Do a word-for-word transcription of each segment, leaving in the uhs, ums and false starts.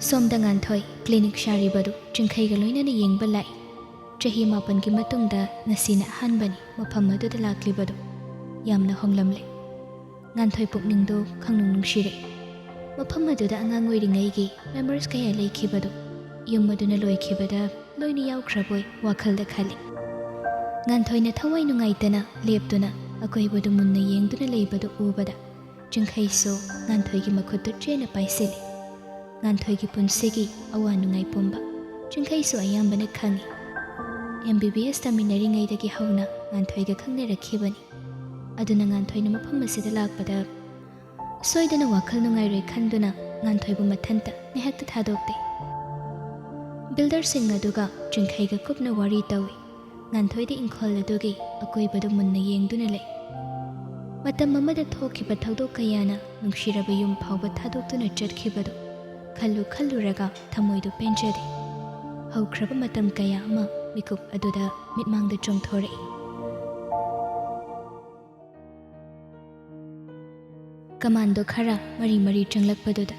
ꯁꯣꯝꯗ ꯉꯥꯟꯊꯣꯏ ꯀ꯭ꯂꯤꯅꯤꯛ ꯁꯥꯔꯤꯕꯗꯨ ꯆꯤꯡꯈꯩꯒ ꯂꯣꯏꯅꯅ ꯌꯦꯡꯕ ꯂꯥꯛꯏ꯫ ꯆꯍꯤ ꯃꯥꯄꯟꯒꯤ ꯃꯇꯨꯡꯗ ꯉꯁꯤꯅ ꯑꯍꯥꯟꯕꯅꯤ ꯃꯐꯝ ꯑꯗꯨꯗ ꯂꯥꯛꯂꯤꯕꯗꯨ꯫ ꯌꯥꯝꯅ ꯍꯣꯡꯂꯝꯂꯦ꯫ ꯉꯥꯟꯊꯣꯏ ꯄꯨꯛꯅꯤꯡꯗꯨ ꯈꯪꯅꯨꯡ ꯅꯨꯡꯁꯤꯔꯛꯏ꯫ ꯃꯐꯝ ꯑꯗꯨꯗ ꯑꯉꯥꯡ ꯑꯣꯏꯔꯤꯉꯩꯒꯤ memories ꯀꯌꯥ ꯂꯩꯈꯤꯕꯗꯨ ꯌꯨꯝ ꯑꯗꯨꯅ ꯂꯣꯏꯈꯤꯕꯗ ꯂꯣꯏꯅ ꯌꯥꯎꯈ꯭ꯔꯕꯣꯏ ꯋꯥꯈꯜꯗ ꯈꯜꯂꯤ꯫ ꯉꯥꯟꯊꯣꯏꯅ ꯊꯋꯥꯏ ꯅꯨꯡꯉꯥꯏꯇꯅ ꯂꯦꯞꯇꯨꯅ ꯑꯀꯣꯏꯕꯗꯨ ꯃꯨꯟꯅ ꯌꯦꯡꯗꯨꯅ ꯂꯩꯕꯗꯨ ꯎꯕꯗ ꯆꯤꯡꯈꯩꯁꯨ ꯉꯥꯟꯊꯣꯏꯒꯤ ꯃꯈꯨꯠꯇꯨ ꯆꯦꯠꯅ ꯄꯥꯏꯁꯤꯜꯂꯤ꯫ ꯉꯥꯟꯊꯣꯏꯒꯤ ꯄꯨꯟꯁꯤꯒꯤ ꯑꯋꯥ ꯅꯨꯡꯉꯥꯏ ꯄꯨꯝꯕ ꯆꯤꯡꯈꯩꯁꯨ ꯑꯌꯥꯝꯕꯅ ꯈꯪꯏ꯫ M B B S ꯇꯝꯃꯤꯟꯅꯔꯤꯉꯩꯗꯒꯤ ꯍꯧꯅ ꯉꯥꯟꯊꯣꯏꯒ ꯈꯪꯅꯔꯛꯈꯤꯕꯅꯤ꯫ ꯑꯗꯨꯅ ꯉꯥꯟꯊꯣꯏꯅ ꯃꯐꯝ ꯑꯁꯤꯗ ꯂꯥꯛꯄꯗ ꯁꯣꯏꯗꯅ ꯋꯥꯈꯜ ꯅꯨꯡꯉꯥꯏꯔꯣꯏ ꯈꯟꯗꯨꯅ ꯉꯥꯟꯊꯣꯏꯕꯨ ꯃꯊꯟꯇ ꯉꯥꯏꯍꯥꯛꯇ ꯊꯥꯗꯣꯛꯇꯦ꯫ ꯕꯤꯜꯗꯔꯁꯤꯡ ꯑꯗꯨꯒ ꯆꯤꯡꯈꯩꯒ ꯀꯨꯞꯅ ꯋꯥꯔꯤ ꯇꯧꯏ꯫ ꯉꯥꯟꯊꯣꯏꯗꯤ ꯏꯪꯈꯣꯜ ꯑꯗꯨꯒꯤ ꯑꯀꯣꯏꯕꯗꯨ ꯃꯨꯟꯅ ꯌꯦꯡꯗꯨꯅ ꯂꯩ꯫ ꯃꯇꯝ ꯑꯃꯗ ꯊꯣꯛꯈꯤꯕ ꯊꯧꯗꯣꯛ ꯀꯌꯥꯅ ꯅꯨꯡꯁꯤꯔꯕ ꯌꯨꯝ ꯐꯥꯎꯕ ꯊꯥꯗꯣꯛꯇꯨꯅ ꯆꯠꯈꯤꯕꯗꯨ ꯈꯜꯂꯨ ꯈꯜꯂꯨꯔꯒ ꯊꯃꯣꯏꯗꯨ ꯄꯦꯟꯖꯗꯦ꯫ ꯍꯧꯈ꯭ꯔꯕ ꯃꯇꯝ ꯀꯌꯥ ꯑꯃ ꯃꯤꯀꯨꯞ ꯑꯗꯨꯗ ꯃꯤꯠꯃꯥꯡꯗ ꯆꯣꯡꯊꯣꯔꯛꯏ꯫ ꯀꯃꯥꯟꯗꯣ ꯈꯔ ꯃꯔꯤ ꯃꯔꯤ ꯆꯪꯂꯛꯄꯗꯨꯗ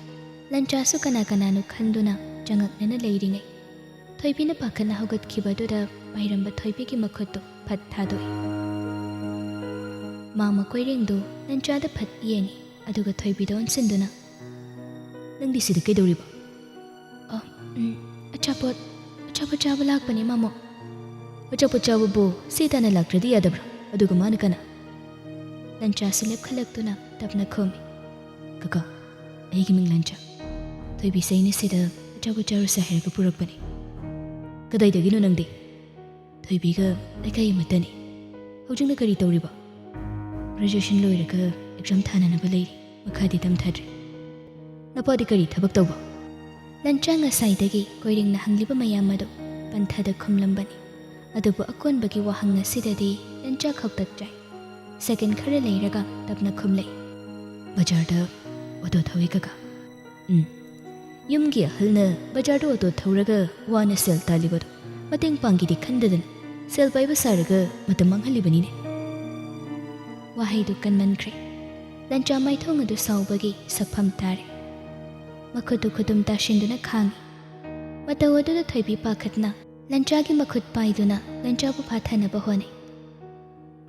ꯂꯟꯆꯥꯁꯨ ꯀꯅꯥ ꯀꯅꯥꯅꯣ ꯈꯟꯗꯨꯅ ꯆꯪꯉꯛꯅꯅ ꯂꯩꯔꯤꯉꯩ, ꯊꯣꯏꯕꯤꯅ ꯄꯥꯈꯠꯅ ꯍꯧꯒꯠꯈꯤꯕꯗꯨꯗ ꯄꯥꯏꯔꯝꯕ ꯊꯣꯏꯕꯤꯒꯤ ꯃꯈꯨꯠꯇꯨ ꯐꯠ ꯊꯥꯗꯣꯛꯏ꯫ ꯃꯥꯃ ꯀꯣꯏꯔꯦꯡꯗꯨ ꯂꯟꯆꯥꯗ ꯐꯠ ꯌꯦꯡꯏ, ꯑꯗꯨꯒ ꯊꯣꯏꯕꯤꯗ ꯑꯣꯟꯁꯤꯟꯗꯨꯅ, "ꯅꯪꯗꯤ ꯁꯤꯗ ꯀꯩꯗꯧꯔꯤꯕ?" "ꯑ, ꯎꯝ, ꯑꯆꯥꯄꯣꯠ, ꯑꯆꯥꯄꯣꯠ ꯆꯥꯕ ꯂꯥꯛꯄꯅꯦ, ꯃꯥꯃꯣ꯫" "ꯑꯆꯥꯄꯣꯠ ꯆꯥꯕꯕꯨ ꯁꯤ ꯇꯥꯟꯅ ꯂꯥꯛꯇ꯭ꯔꯗꯤ ꯌꯥꯗꯕ꯭ꯔꯥ? ꯑꯗꯨꯒ ꯃꯥꯅ ꯀꯅꯥ?" ꯂꯟꯆꯥꯁꯨ ꯂꯦꯞꯈꯠꯂꯛꯇꯨꯅ ꯇꯞꯅ ꯈꯨꯝꯃꯤ, "ꯀꯀꯥ, ꯑꯩꯒꯤ ꯃꯤꯡ ꯂꯟꯆꯥ꯫ ꯊꯣꯏꯕꯤꯁꯦ ꯑꯩꯅ ꯁꯤꯗ ꯑꯆꯥꯄꯣꯠ ꯆꯥꯔꯨꯁꯦ ꯍꯥꯏꯔꯒ ꯄꯨꯔꯛꯄꯅꯦ꯫" "ꯀꯗꯥꯏꯗꯒꯤꯅꯣ ꯅꯪꯗꯤ?" "ꯊꯣꯏꯕꯤꯒ ꯂꯩꯀꯥꯏ ꯑꯃꯠꯇꯅꯤ꯫" "ꯍꯧꯖꯤꯛꯅ ꯀꯔꯤ ꯇꯧꯔꯤꯕ?" "Graduation ꯂꯣꯏꯔꯒ exam ꯊꯥꯅꯅꯕ ꯂꯩꯔꯤ꯫ ꯃꯈꯥꯗꯤ ꯇꯝꯊꯗ꯭ꯔꯤ꯫" "ꯅꯄꯥꯗꯤ ꯀꯔꯤ ꯊꯕꯛ ꯇꯧꯕ?" ꯂꯟꯆꯥ ꯉꯁꯥꯏꯗꯒꯤ ꯀꯣꯏꯔꯦꯡꯅ ꯍꯪꯂꯤꯕ ꯃꯌꯥꯝ ꯑꯗꯨ ꯄꯟꯊꯗ ꯈꯨꯝꯂꯝꯕꯅꯤ꯫ ꯑꯗꯨꯕꯨ ꯑꯀꯣꯟꯕꯒꯤ ꯋꯥꯍꯪ ꯑꯁꯤꯗꯗꯤ ꯂꯟꯆꯥ ꯈꯧꯇꯛ ꯆꯥꯏ꯫ Second ꯈꯔ ꯂꯩꯔꯒ ꯇꯞꯅ ꯈꯨꯝꯂꯛꯏ, "ꯕꯖꯥꯔꯗ ꯑꯣꯇꯣ ꯊꯧꯏ, ꯀꯀꯥ꯫" "ꯎꯝ, ꯌꯨꯝꯒꯤ ꯑꯍꯜꯅ ꯕꯖꯥꯔꯗ ꯑꯣꯇꯣ ꯊꯧꯔꯒ ꯋꯥꯅ ꯁꯦꯜ ꯇꯥꯜꯂꯤꯕꯗꯨ ꯃꯇꯦꯡ ꯄꯥꯡꯒꯦꯗꯤ ꯈꯟꯗꯗꯅ ꯁꯦꯜ ꯄꯥꯏꯕ ꯁꯥꯔꯒ ꯃꯇꯝ ꯃꯥꯡꯍꯜꯂꯤꯕꯅꯤꯅꯦ꯫" ꯋꯥꯍꯩꯗꯨ ꯀꯟꯃꯟꯈ꯭ꯔꯦ꯫ ꯂꯟꯆꯥ ꯃꯥꯏꯊꯣꯡ ꯑꯗꯨ ꯁꯥꯎꯕꯒꯤ ꯁꯛꯐꯝ ꯇꯥꯔꯦ꯫ ꯃꯈꯨꯠꯇꯨ ꯈꯨꯗꯨꯝ ꯇꯥꯁꯤꯟꯗꯨꯅ ꯈꯥꯡꯏ꯫ ꯃꯇꯧ ꯑꯗꯨꯗ ꯊꯣꯏꯕꯤ ꯄꯥꯈꯠꯅ ꯂꯟꯆꯥꯒꯤ ꯃꯈꯨꯠ ꯄꯥꯏꯗꯨꯅ ꯂꯟꯆꯥꯕꯨ ꯐꯥꯊꯅꯕ ꯍꯣꯠꯅꯩ꯫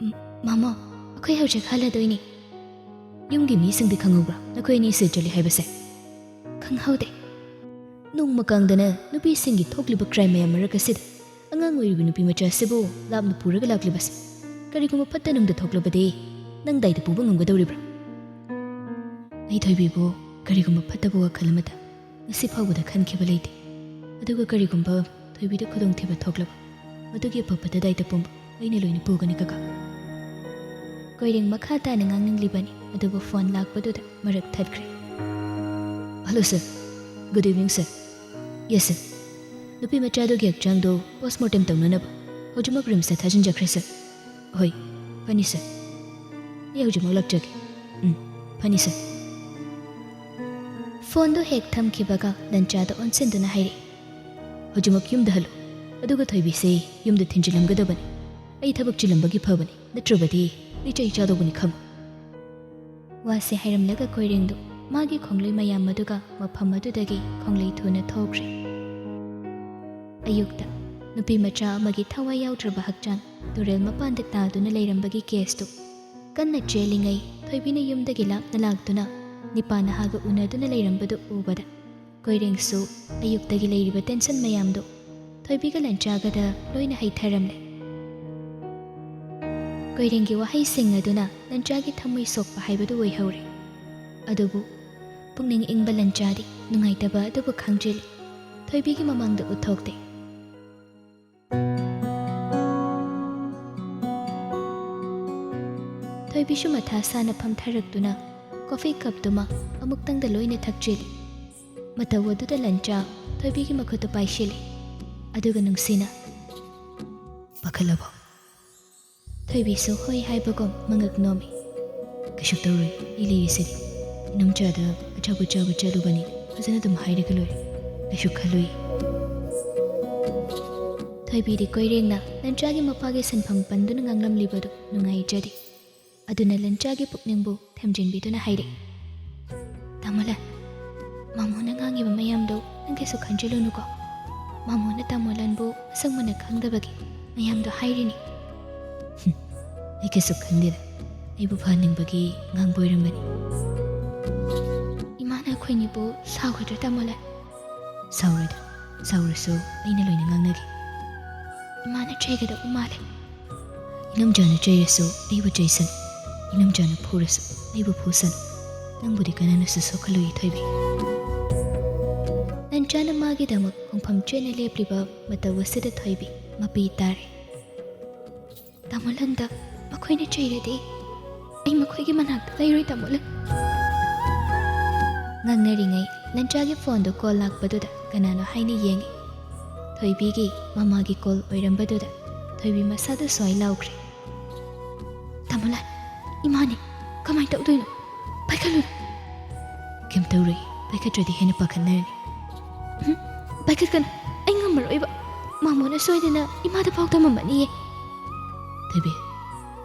"ꯎꯝ, ꯃꯥꯃꯣ, ꯑꯩꯈꯣꯏ ꯍꯧꯖꯤꯛ ꯍꯜꯂꯗꯣꯏꯅꯤ꯫" "ꯌꯨꯝꯒꯤ ꯃꯤꯁꯤꯡꯗꯤ ꯈꯪꯍꯧꯕ꯭ꯔꯥ, ꯅꯈꯣꯏ ꯑꯅꯤ ꯁꯤꯗ ꯆꯠꯂꯤ ꯍꯥꯏꯕꯁꯦ?" "ꯈꯪꯍꯧꯗꯦ꯫ ꯅꯣꯡꯃ ꯀꯥꯡꯗꯅ ꯅꯨꯄꯤꯁꯤꯡꯒꯤ ꯊꯣꯛꯂꯤꯕ ꯀ꯭ꯔꯥꯏꯝ ꯃꯌꯥꯝ ꯃꯔꯛ ꯑꯁꯤꯗ ꯑꯉꯥꯡ ꯑꯣꯏꯔꯤꯕ ꯅꯨꯄꯤ ꯃꯆꯥ ꯑꯁꯤꯕꯨ ꯂꯥꯞꯅ ꯄꯨꯔꯒ ꯂꯥꯛꯂꯤꯕꯁꯦ, ꯀꯔꯤꯒꯨꯝꯕ ꯐꯠꯇ ꯅꯨꯡꯗ ꯊꯣꯛꯂꯕꯗꯤ ꯅꯪ ꯗꯥꯏꯗ ꯄꯨꯕ ꯉꯝꯒꯗꯧꯔꯤꯕ꯭ꯔꯥ?" ꯑꯩ ꯊꯣꯏꯕꯤꯕꯨ ꯀꯔꯤꯒꯨꯝꯕ ꯐꯠꯇꯕ ꯋꯥꯈꯜ ꯑꯃꯇ ꯉꯁꯤ ꯐꯥꯎꯕꯗ ꯈꯟꯈꯤꯕ ꯂꯩꯇꯦ꯫ ꯑꯗꯨꯒ ꯀꯔꯤꯒꯨꯝꯕ ꯊꯣꯏꯕꯤꯗ ꯈꯨꯗꯣꯡꯊꯤꯕ ꯊꯣꯛꯂꯕ, ꯃꯗꯨꯒꯤ ꯑꯄꯛꯄꯗ ꯗꯥꯏꯇ ꯄꯨꯝꯕ ꯑꯩꯅ ꯂꯣꯏꯅ ꯄꯨꯒꯅꯤ, ꯀꯀꯥ꯫ ꯀꯣꯏꯔꯦꯡ ꯃꯈꯥ ꯇꯥꯅ ꯉꯥꯡꯅꯤꯡꯂꯤꯕꯅꯤ, ꯑꯗꯨꯕꯨ ꯐꯣꯟ ꯂꯥꯛꯄꯗꯨꯗ ꯃꯔꯛ ꯊꯠꯈ꯭ꯔꯦ꯫ "Hello, sir. Good evening, sir." "Yes, sir." "ꯅꯨꯄꯤ ꯃꯆꯥꯗꯨꯒꯤ ꯍꯛꯆꯥꯡꯗꯣ ꯄꯣꯁꯃꯣꯔꯇꯦꯝ ꯇꯧꯅꯅꯕ ꯍꯧꯖꯤꯛꯃꯛ ꯔꯤꯝꯁꯇ ꯊꯥꯖꯤꯟꯖꯈ꯭ꯔꯦ, ꯁꯔ꯫" "ꯍꯣꯏ, ꯐꯅꯤ, ꯁꯔ꯫ ꯑꯩ ꯍꯧꯖꯤꯛꯃꯛ ꯂꯥꯛꯆꯒꯦ꯫" "ꯎꯝ, ꯐꯅꯤ, ꯁꯔ꯫" ꯐꯣꯟꯗꯨ ꯍꯦꯛ ꯊꯝꯈꯤꯕꯒ ꯂꯟꯆꯥꯗ ꯑꯣꯟꯁꯤꯟꯗꯨꯅ ꯍꯥꯏꯔꯛꯏ, "ꯍꯧꯖꯤꯛꯃꯛ ꯌꯨꯝꯗ ꯍꯜꯂꯨ, ꯑꯗꯨꯒ ꯊꯣꯏꯕꯤꯁꯦ ꯌꯨꯝꯗ ꯊꯤꯟꯖꯤꯜꯂꯝꯒꯗꯕꯅꯤ꯫ ꯑꯩ ꯊꯕꯛ ꯆꯤꯜꯂꯝꯕꯒꯤ ꯐꯕꯅꯤ, ꯅꯠꯇ꯭ꯔꯕꯗꯤ ꯑꯩ ꯆꯩ ꯆꯥꯗꯧꯕꯅꯤ, ꯈꯪꯉꯨ꯫" ꯋꯥꯁꯦ ꯍꯥꯏꯔꯝꯂꯒ ꯀꯣꯏꯔꯦꯡꯗꯨ ꯃꯥꯒꯤ ꯈꯣꯡꯂꯣꯏ ꯃꯌꯥꯝ ꯑꯗꯨꯒ ꯃꯐꯝ ꯑꯗꯨꯗꯒꯤ ꯈꯣꯡꯂꯩ ꯊꯨꯅ ꯊꯣꯛꯈ꯭ꯔꯦ꯫ ꯑꯌꯨꯛꯇ ꯅꯨꯄꯤ ꯃꯆꯥ ꯑꯃꯒꯤ ꯊꯋꯥꯏ ꯌꯥꯎꯗ꯭ꯔꯕ ꯍꯛꯆꯥꯡ ꯇꯨꯔꯦꯜ ꯃꯄꯥꯟꯗ ꯇꯥꯗꯨꯅ ꯂꯩꯔꯝꯕꯒꯤ ꯀꯦꯁꯇꯨ ꯀꯟꯅ ꯆꯦꯜꯂꯤꯉꯩ ꯊꯣꯏꯕꯤꯅ ꯌꯨꯝꯗꯒꯤ ꯂꯥꯞꯅ ꯂꯥꯛꯇꯨꯅ ꯅꯤꯄꯥ ꯅꯍꯥꯒ ꯎꯅꯗꯨꯅ ꯂꯩꯔꯝꯕꯗꯨ ꯎꯕꯗ ꯀꯣꯏꯔꯦꯡꯁꯨ ꯑꯌꯨꯛꯇꯒꯤ ꯂꯩꯔꯤꯕ ꯇꯦꯟꯁꯟ ꯃꯌꯥꯝꯗꯨ ꯊꯣꯏꯕꯤꯒ ꯂꯟꯆꯥꯒꯗ ꯂꯣꯏꯅ ꯍꯩꯊꯔꯝꯂꯦ꯫ ꯀꯣꯏꯔꯦꯡꯒꯤ ꯋꯥꯍꯩꯁꯤꯡ ꯑꯗꯨꯅ ꯂꯟꯆꯥꯒꯤ ꯊꯃꯣꯏ ꯁꯣꯛꯄ ꯍꯥꯏꯕꯗꯨ ꯑꯣꯏꯍꯧꯔꯦ꯫ ꯑꯗꯨꯕꯨ ꯄꯨꯛꯅꯤꯡ ꯏꯪꯕ ꯂꯟꯆꯥꯗꯤ ꯅꯨꯡꯉꯥꯏꯇꯕ ꯑꯗꯨꯕꯨ ꯈꯪꯖꯤꯜꯂꯤ꯫ ꯊꯣꯏꯕꯤꯒꯤ ꯃꯃꯥꯡꯗ ꯎꯠꯊꯣꯛꯇꯦ꯫ ꯊꯣꯏꯕꯤꯁꯨ ꯃꯊꯥ ꯁꯥꯅ ꯐꯝꯊꯔꯛꯇꯨꯅ ꯀꯣꯐꯤ ꯀꯞꯇꯨꯃ ꯑꯃꯨꯛꯇꯪꯗ ꯂꯣꯏꯅ ꯊꯛꯆꯤꯜꯂꯤ꯫ ꯃꯇꯧ ꯑꯗꯨꯗ ꯂꯟꯆꯥ ꯊꯣꯏꯕꯤꯒꯤ ꯃꯈꯨꯠꯇꯨ ꯄꯥꯏꯁꯤꯜꯂꯤ꯫ ꯑꯗꯨꯒ ꯅꯨꯡꯁꯤꯅ, "ꯄꯥꯈꯠꯂꯕꯣ?" ꯊꯣꯏꯕꯤꯁꯨ ꯍꯣꯏ ꯍꯥꯏꯕꯒꯨꯝ ꯃꯉꯛ ꯅꯣꯝꯃꯤ꯫ "ꯀꯩꯁꯨ ꯇꯧꯔꯣꯏ, ꯑꯩ ꯂꯩꯔꯤꯁꯤꯗꯤ꯫ ꯏꯅꯝꯆꯥꯗ ꯑꯆꯥꯄꯣꯠ ꯆꯥꯕ ꯆꯠꯂꯨꯕꯅꯤ, ꯐꯖꯅ ꯑꯗꯨꯝ ꯍꯥꯏꯔꯒ ꯂꯣꯏꯔꯦ꯫ ꯀꯩꯁꯨ ꯈꯜꯂꯨꯏ꯫" ꯊꯣꯏꯕꯤꯗꯤ ꯀꯣꯏꯔꯦꯡꯅ ꯂꯟꯆꯥꯒꯤ ꯃꯄꯥꯒꯤ ꯁꯤꯟꯐꯝ ꯄꯟꯗꯨꯅ ꯉꯥꯡꯂꯝꯂꯤꯕꯗꯨ ꯅꯨꯡꯉꯥꯏꯖꯗꯦ꯫ ꯑꯗꯨꯅ ꯂꯟꯆꯥꯒꯤ ꯄꯨꯛꯅꯤꯡꯕꯨ ꯊꯦꯝꯖꯤꯟꯕꯤꯗꯨꯅ ꯍꯥꯏꯔꯛꯏ, "ꯇꯥꯃꯣꯂꯥ, ꯃꯥꯃꯣꯅ ꯉꯥꯡꯉꯤꯕ ꯃꯌꯥꯝꯗꯣ ꯅꯪ ꯀꯩꯁꯨ ꯈꯟꯖꯤꯜꯂꯨꯅꯨꯀꯣ꯫ ꯃꯥꯃꯣꯅ ꯇꯥꯃꯣ ꯂꯟꯕꯨ ꯃꯁꯛ ꯃꯨꯟꯅ ꯈꯪꯗꯕꯒꯤ ꯃꯌꯥꯝꯗꯣ ꯍꯥꯏꯔꯤꯅꯤ꯫ ꯑꯩ ꯀꯩꯁꯨ ꯈꯟꯗꯦꯗ꯫ ꯑꯩꯕꯨ ꯐꯍꯟꯅꯤꯡꯕꯒꯤ ꯉꯥꯡꯕ ꯑꯣꯏꯔꯝꯒꯅꯤ꯫ ꯏꯃꯥꯅ ꯑꯩꯈꯣꯏꯅꯤꯕꯨ ꯁꯥꯎꯒꯗ꯭ꯔꯥ ꯇꯥꯃꯣ ꯂꯟ? ꯁꯥꯎꯔꯣꯏꯗ꯫ ꯁꯥꯎꯔꯁꯨ ꯑꯩꯅ ꯂꯣꯏꯅ ꯉꯥꯡꯅꯒꯦ꯫ ꯏꯃꯥꯅ ꯆꯩꯒꯗꯧꯕ ꯃꯥꯜꯂꯦ꯫ ꯏꯅꯝꯖꯥꯅ ꯆꯩꯔꯁꯨ ꯑꯩꯕꯨ ꯆꯩꯁꯅꯨ꯫ ꯏꯅꯝꯖꯥꯅ ꯐꯨꯔꯁꯨ ꯑꯩꯕꯨ ꯐꯨꯁꯅꯨ꯫ ꯅꯪꯕꯨꯗꯤ ꯀꯅꯥꯅꯁꯨ ꯁꯣꯛꯍꯜꯂꯣꯏ ꯊꯣꯏꯕꯤ꯫ ꯂꯟꯆꯥꯅ ꯃꯥꯒꯤꯗꯃꯛ ꯈꯣꯡꯐꯝ ꯆꯦꯠꯅ ꯂꯦꯞꯂꯤꯕ ꯃꯇꯧ ꯑꯁꯤꯗ ꯊꯣꯏꯕꯤ ꯃꯄꯤ ꯇꯥꯔꯦ꯫ ꯇꯥꯃꯣ ꯂꯟꯗ ꯃꯈꯣꯏꯅ ꯆꯩꯔꯗꯤ ꯑꯩ ꯃꯈꯣꯏꯒꯤ ꯃꯅꯥꯛꯇ ꯂꯩꯔꯣꯏ ꯇꯥꯃꯣ ꯂꯟ꯫ ꯉꯥꯡꯅꯔꯤꯉꯩ ꯂꯟꯆꯥꯒꯤ ꯐꯣꯟꯗꯣ ꯀꯣꯜ ꯂꯥꯛꯄꯗꯨꯗ ꯀꯅꯥꯅꯣ ꯍꯥꯏꯅ ꯌꯦꯡꯉꯤ꯫ ꯊꯣꯏꯕꯤꯒꯤ ꯃꯃꯥꯒꯤ ꯀꯣꯜ ꯑꯣꯏꯔꯝꯕꯗꯨꯗ ꯊꯣꯏꯕꯤ ꯃꯁꯥꯗ ꯁ꯭ꯋꯥꯏ ꯂꯥꯎꯈ꯭ꯔꯦ꯫ ꯇꯥꯃꯣ ꯂꯟ, ꯏꯃꯥꯅꯤ, ꯀꯃꯥꯏꯅ ꯇꯧꯗꯣꯏꯅꯣ? ꯄꯥꯏꯈꯠꯂꯨ꯫ ꯀꯩꯝ ꯇꯧꯔꯣꯏ, ꯄꯥꯏꯈꯠꯇ꯭ꯔꯗꯤ ꯍꯦꯟꯅ ꯄꯥꯈꯠꯅꯔꯅꯤ꯫ ꯎꯝ, ꯄꯥꯏꯈꯠꯀꯅꯨ, ꯑꯩ ꯉꯝꯃꯔꯣꯏꯕ꯫ ꯃꯥꯃꯣꯅ ꯁꯣꯏꯗꯅ ꯏꯃꯥꯗ ꯄꯥꯎ ꯇꯝꯃꯝꯃꯅꯤꯌꯦ꯫ ꯊꯣꯏꯕꯤ,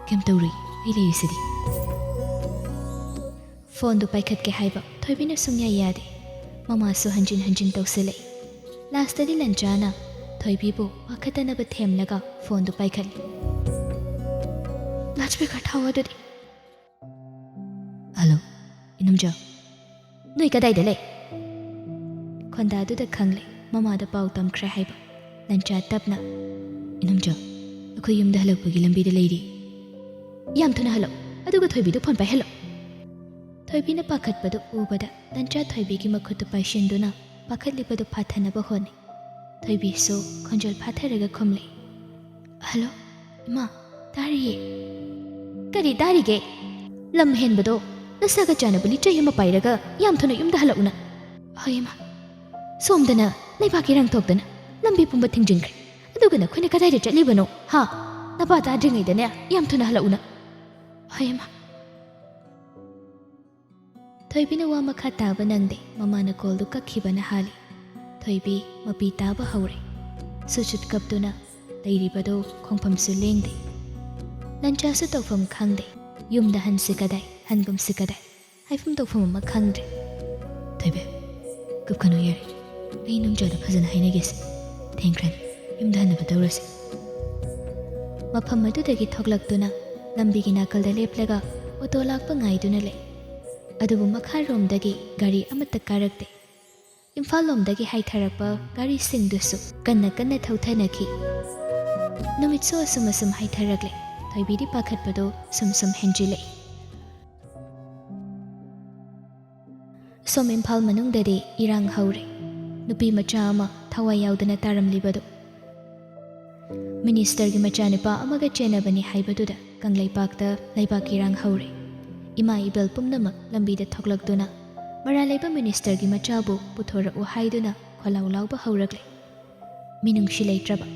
ꯀꯩꯝ ꯇꯧꯔꯣꯏ, ꯑꯩ ꯂꯩꯔꯤꯁꯤꯗꯤ꯫ ꯐꯣꯟꯗꯨ ꯄꯥꯏꯈꯠꯀꯦ ꯍꯥꯏꯕ ꯊꯣꯏꯕꯤꯅ ꯁꯨꯡꯌꯥ ꯌꯥꯗꯦ꯫ ꯃꯃꯥꯁꯨ ꯍꯟꯖꯤꯟ ꯍꯟꯖꯤꯟ ꯇꯧꯁꯤꯜꯂꯛꯏ꯫ ꯂꯥꯁꯇꯗꯤ ꯂꯟꯆꯥꯅ ꯊꯣꯏꯕꯤꯕꯨ ꯄꯥꯈꯠꯇꯅꯕ ꯊꯦꯝꯂꯒ ꯐꯣꯟꯗꯨ ꯄꯥꯏꯈꯠꯂꯤ꯫ ꯂꯥꯎꯠ ꯁ꯭ꯄꯤꯀꯔ ꯊꯥꯎ ꯑꯗꯨꯗꯤ꯫ ꯍꯜꯂꯣ, ꯏꯅꯝꯖꯥ꯫ ꯅꯣꯏ ꯀꯗꯥꯏꯗ ꯂꯩ? ꯈꯣꯟꯗꯥꯗꯨꯗ ꯈꯪꯂꯦ ꯃꯃꯥꯗ ꯄꯥꯎ ꯇꯝꯈ꯭ꯔꯦ ꯍꯥꯏꯕ꯫ ꯂꯟꯆꯥ ꯇꯞꯅ, ꯏꯅꯝꯖꯥ, ꯑꯩꯈꯣꯏ ꯌꯨꯝꯗ ꯍꯜꯂꯛꯄꯒꯤ ꯂꯝꯕꯤꯗ ꯂꯩꯔꯤ꯫ ꯌꯥꯝ ꯊꯨꯅ ꯍꯜꯂꯛꯎ, ꯑꯗꯨꯒ ꯊꯣꯏꯕꯤꯗꯨ ꯐꯣꯟ ꯄꯥꯏꯍꯜꯂꯣ꯫ ꯊꯣꯏꯕꯤꯅ ꯄꯥꯈꯠꯄꯗꯨ ꯎꯕꯗ ꯂꯟꯆꯥ ꯊꯣꯏꯕꯤꯒꯤ ꯃꯈꯨꯠꯇꯨ ꯄꯥꯏꯁꯤꯟꯗꯨꯅ ꯄꯥꯈꯠꯂꯤꯕꯗꯨ ꯐꯥꯊꯅꯕ ꯍꯣꯠꯅꯩ꯫ ꯊꯣꯏꯕꯤꯁꯨ ꯈꯣꯟꯖꯦꯜ ꯐꯥꯊꯔꯒ ꯈꯨꯝꯂꯦ, ꯍꯜꯂꯣ, ꯏꯃꯥ, ꯇꯥꯔꯤꯌꯦ꯫ ꯀꯔꯤ ꯇꯥꯔꯤꯒꯦ? ꯂꯝ ꯍꯦꯟꯕꯗꯣ ꯅꯁꯥꯒ ꯆꯥꯟꯅꯕ ꯂꯤꯆꯩ ꯑꯃ ꯄꯥꯏꯔꯒ ꯌꯥꯝ ꯊꯨꯅ ꯌꯨꯝꯗ ꯍꯜꯂꯛꯎꯅ꯫ ꯍꯣꯏ, ꯏꯃꯥ꯫ ꯁꯣꯝꯗꯅ ꯂꯩꯕꯥꯛ ꯏꯔꯥꯡ ꯊꯣꯛꯇꯅ ꯂꯝꯕꯤ ꯄꯨꯝꯕ ꯊꯤꯡꯖꯤꯟꯈ꯭ꯔꯦ꯫ ꯑꯗꯨꯒ ꯅꯈꯣꯏꯅ ꯀꯗꯥꯏꯗ ꯆꯠꯂꯤꯕꯅꯣ? ꯍꯥ? ꯅꯄꯥ ꯇꯥꯗ꯭ꯔꯤꯉꯩꯗꯅꯦ ꯌꯥꯝ ꯊꯨꯅ ꯍꯜꯂꯛꯎꯅ꯫ ꯍꯣꯏ, ꯏꯃꯥ꯫ ꯊꯣꯏꯕꯤꯅ ꯋꯥ ꯃꯈꯥ ꯇꯥꯕ ꯅꯪꯗꯦ, ꯃꯃꯥꯅ ꯀꯣꯜꯗꯨ ꯀꯛꯈꯤꯕꯅ ꯍꯥꯜꯂꯤ꯫ ꯊꯣꯏꯕꯤ ꯃꯄꯤ ꯇꯥꯕ ꯍꯧꯔꯦ꯫ ꯁꯨꯠ ꯁꯨꯠ ꯀꯞꯇꯨꯅ ꯂꯩꯔꯤꯕꯗꯨ ꯈꯣꯡꯐꯝꯁꯨ ꯂꯦꯡꯗꯦ꯫ ꯂꯟꯆꯥꯁꯨ ꯇꯧꯐꯝ ꯈꯪꯗꯦ꯫ ꯌꯨꯝꯗ ꯍꯟꯁꯤ ꯀꯗꯥꯏ, ꯍꯟꯒꯨꯝꯁꯤ ꯀꯗꯥꯏ, ꯍꯥꯏꯐꯝ ꯇꯧꯐꯝ ꯑꯃ ꯈꯪꯗ꯭ꯔꯦ꯫ ꯊꯣꯏꯕꯤ, "ꯀꯞꯀꯅꯨ, ꯌꯥꯔꯦ꯫ ꯑꯩ ꯅꯨꯡꯖꯥꯗ ꯐꯖꯅ ꯍꯥꯏꯅꯒꯦꯁꯦ꯫ ꯊꯦꯡꯈ꯭ꯔꯅꯤ꯫ ꯌꯨꯝꯗ ꯍꯟꯅꯕ ꯇꯧꯔꯁꯦ꯫" ꯃꯐꯝ ꯑꯗꯨꯗꯒꯤ ꯊꯣꯛꯂꯛꯇꯨꯅ ꯂꯝꯕꯤꯒꯤ ꯅꯥꯀꯜꯗ ꯂꯦꯞꯂꯒ ꯑꯣꯇꯣ ꯂꯥꯛꯄ ꯉꯥꯏꯗꯨꯅ ꯂꯩ꯫ ꯑꯗꯨꯕꯨ ꯃꯈꯥꯔꯣꯝꯗꯒꯤ ꯒꯥꯔꯤ ꯑꯃꯠꯇ ꯀꯥꯔꯛꯇꯦ꯫ ꯏꯝꯐꯥꯜ ꯂꯣꯝꯗꯒꯤ ꯍꯥꯏꯊꯔꯛꯄ ꯒꯥꯔꯤꯁꯤꯡꯗꯨꯁꯨ ꯀꯟꯅ ꯀꯟꯅ ꯊꯧꯊꯅꯈꯤ꯫ ꯅꯨꯃꯤꯠꯁꯨ ꯑꯁꯨꯝ ꯑꯁꯨꯝ ꯍꯥꯏꯊꯔꯛꯂꯦ꯫ ꯊꯣꯏꯕꯤꯗꯤ ꯄꯥꯈꯠꯄꯗꯣ ꯁꯨꯝ ꯁꯨꯝ ꯍꯦꯟꯖꯤꯜꯂꯛꯏ꯫ ꯁꯣꯝ ꯏꯝꯐꯥꯜ ꯃꯅꯨꯡꯗꯗꯤ ꯏꯔꯥꯡ ꯍꯧꯔꯦ꯫ ꯅꯨꯄꯤ ꯃꯆꯥ ꯑꯃ ꯊꯋꯥꯏ ꯌꯥꯎꯗꯅ ꯇꯥꯔꯝꯂꯤꯕꯗꯨ꯫ ꯃꯤꯅꯤꯁꯇꯔꯒꯤ ꯃꯆꯥꯅꯨꯄꯥ ꯑꯃꯒ ꯆꯦꯟꯅꯕꯅꯤ ꯍꯥꯏꯕꯗꯨꯗ ꯀꯪꯂꯩꯄꯥꯛꯇ ꯂꯩꯕꯥꯛꯀꯤ ꯏꯔꯥꯡ ꯍꯧꯔꯦ꯫ ꯏꯃꯥ ꯏꯕꯦꯜ ꯄꯨꯝꯅꯃꯛ ꯂꯝꯕꯤꯗ ꯊꯣꯛꯂꯛꯇꯨꯅ ꯃꯔꯥꯜ ꯂꯩꯕ ꯃꯤꯅꯤꯁꯇꯔꯒꯤ ꯃꯆꯥꯕꯨ ꯄꯨꯊꯣꯔꯛꯎ ꯍꯥꯏꯗꯨꯅ ꯈꯣꯜꯂꯥꯎ ꯂꯥꯎꯕ ꯍꯧꯔꯛꯂꯦ꯫ ꯃꯤꯅꯨꯡꯁꯤ ꯂꯩꯇ꯭ꯔꯕ,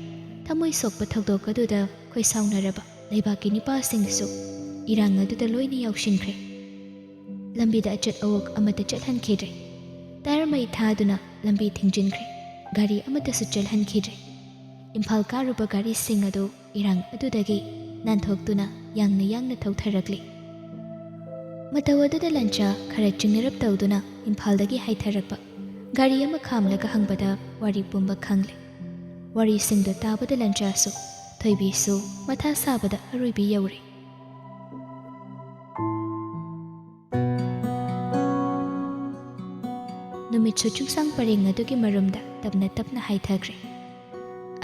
ꯊꯃꯣꯏ ꯁꯣꯛꯄ ꯊꯧꯗꯣꯛ ꯑꯗꯨꯗ ꯈꯣꯏ ꯁꯥꯎꯅꯔꯕ ꯂꯩꯕꯥꯛꯀꯤ ꯅꯤꯄꯥꯁꯤꯡꯁꯨ ꯏꯔꯥꯡ ꯑꯗꯨꯗ ꯂꯣꯏꯅ ꯌꯥꯎꯁꯤꯟꯈ꯭ꯔꯦ꯫ ꯂꯝꯕꯤꯗ ꯑꯆꯠ ꯑꯋꯣꯛ ꯑꯃꯠꯇ ꯆꯠꯍꯟꯈꯤꯗ꯭ꯔꯦ꯫ ꯇꯥꯌꯔ ꯃꯩ ꯊꯥꯗꯨꯅ ꯂꯝꯕꯤ ꯊꯤꯡꯖꯤꯟꯈ꯭ꯔꯦ꯫ ꯒꯥꯔꯤ ꯑꯃꯠꯇꯁꯨ ꯆꯦꯜꯍꯟꯈꯤꯗ꯭ꯔꯦ꯫ ꯏꯝꯐꯥꯜ ꯀꯥꯔꯨꯕ ꯒꯥꯔꯤꯁꯤꯡ ꯑꯗꯨ ꯏꯔꯥꯡ ꯑꯗꯨꯗꯒꯤ ꯅꯥꯟꯊꯣꯛꯇꯨꯅ ꯌꯥꯡꯅ ꯌꯥꯡꯅ ꯊꯧꯊꯔꯛꯂꯤ꯫ ꯃꯇꯧ ꯑꯗꯨꯗ ꯂꯟꯆꯥ ꯈꯔ ꯆꯤꯡꯅꯔꯞ ꯇꯧꯗꯨꯅ ꯏꯝꯐꯥꯜꯗꯒꯤ ꯍꯥꯏꯊꯔꯛꯄ ꯒꯥꯔꯤ ꯑꯃ ꯈꯥꯝꯂꯒ ꯍꯪꯕꯗ ꯋꯥꯔꯤ ꯄꯨꯝꯕ ꯈꯪꯂꯦ꯫ ꯋꯥꯔꯤꯁꯤꯡꯗꯨ ꯇꯥꯕꯗ ꯂꯟꯆꯥꯁꯨ, ꯊꯣꯏꯕꯤꯁꯨ ꯃꯊꯥ ꯁꯥꯕꯗ ꯑꯔꯣꯏꯕꯤ ꯌꯧꯔꯦ꯫ ꯅꯨꯃꯤꯠꯁꯨ ꯆꯨꯡꯁꯥꯡ ꯄꯔꯦꯡ ꯑꯗꯨꯒꯤ ꯃꯔꯨꯝꯗ ꯇꯞꯅ ꯇꯞꯅ ꯍꯥꯏꯊꯈ꯭ꯔꯦ꯫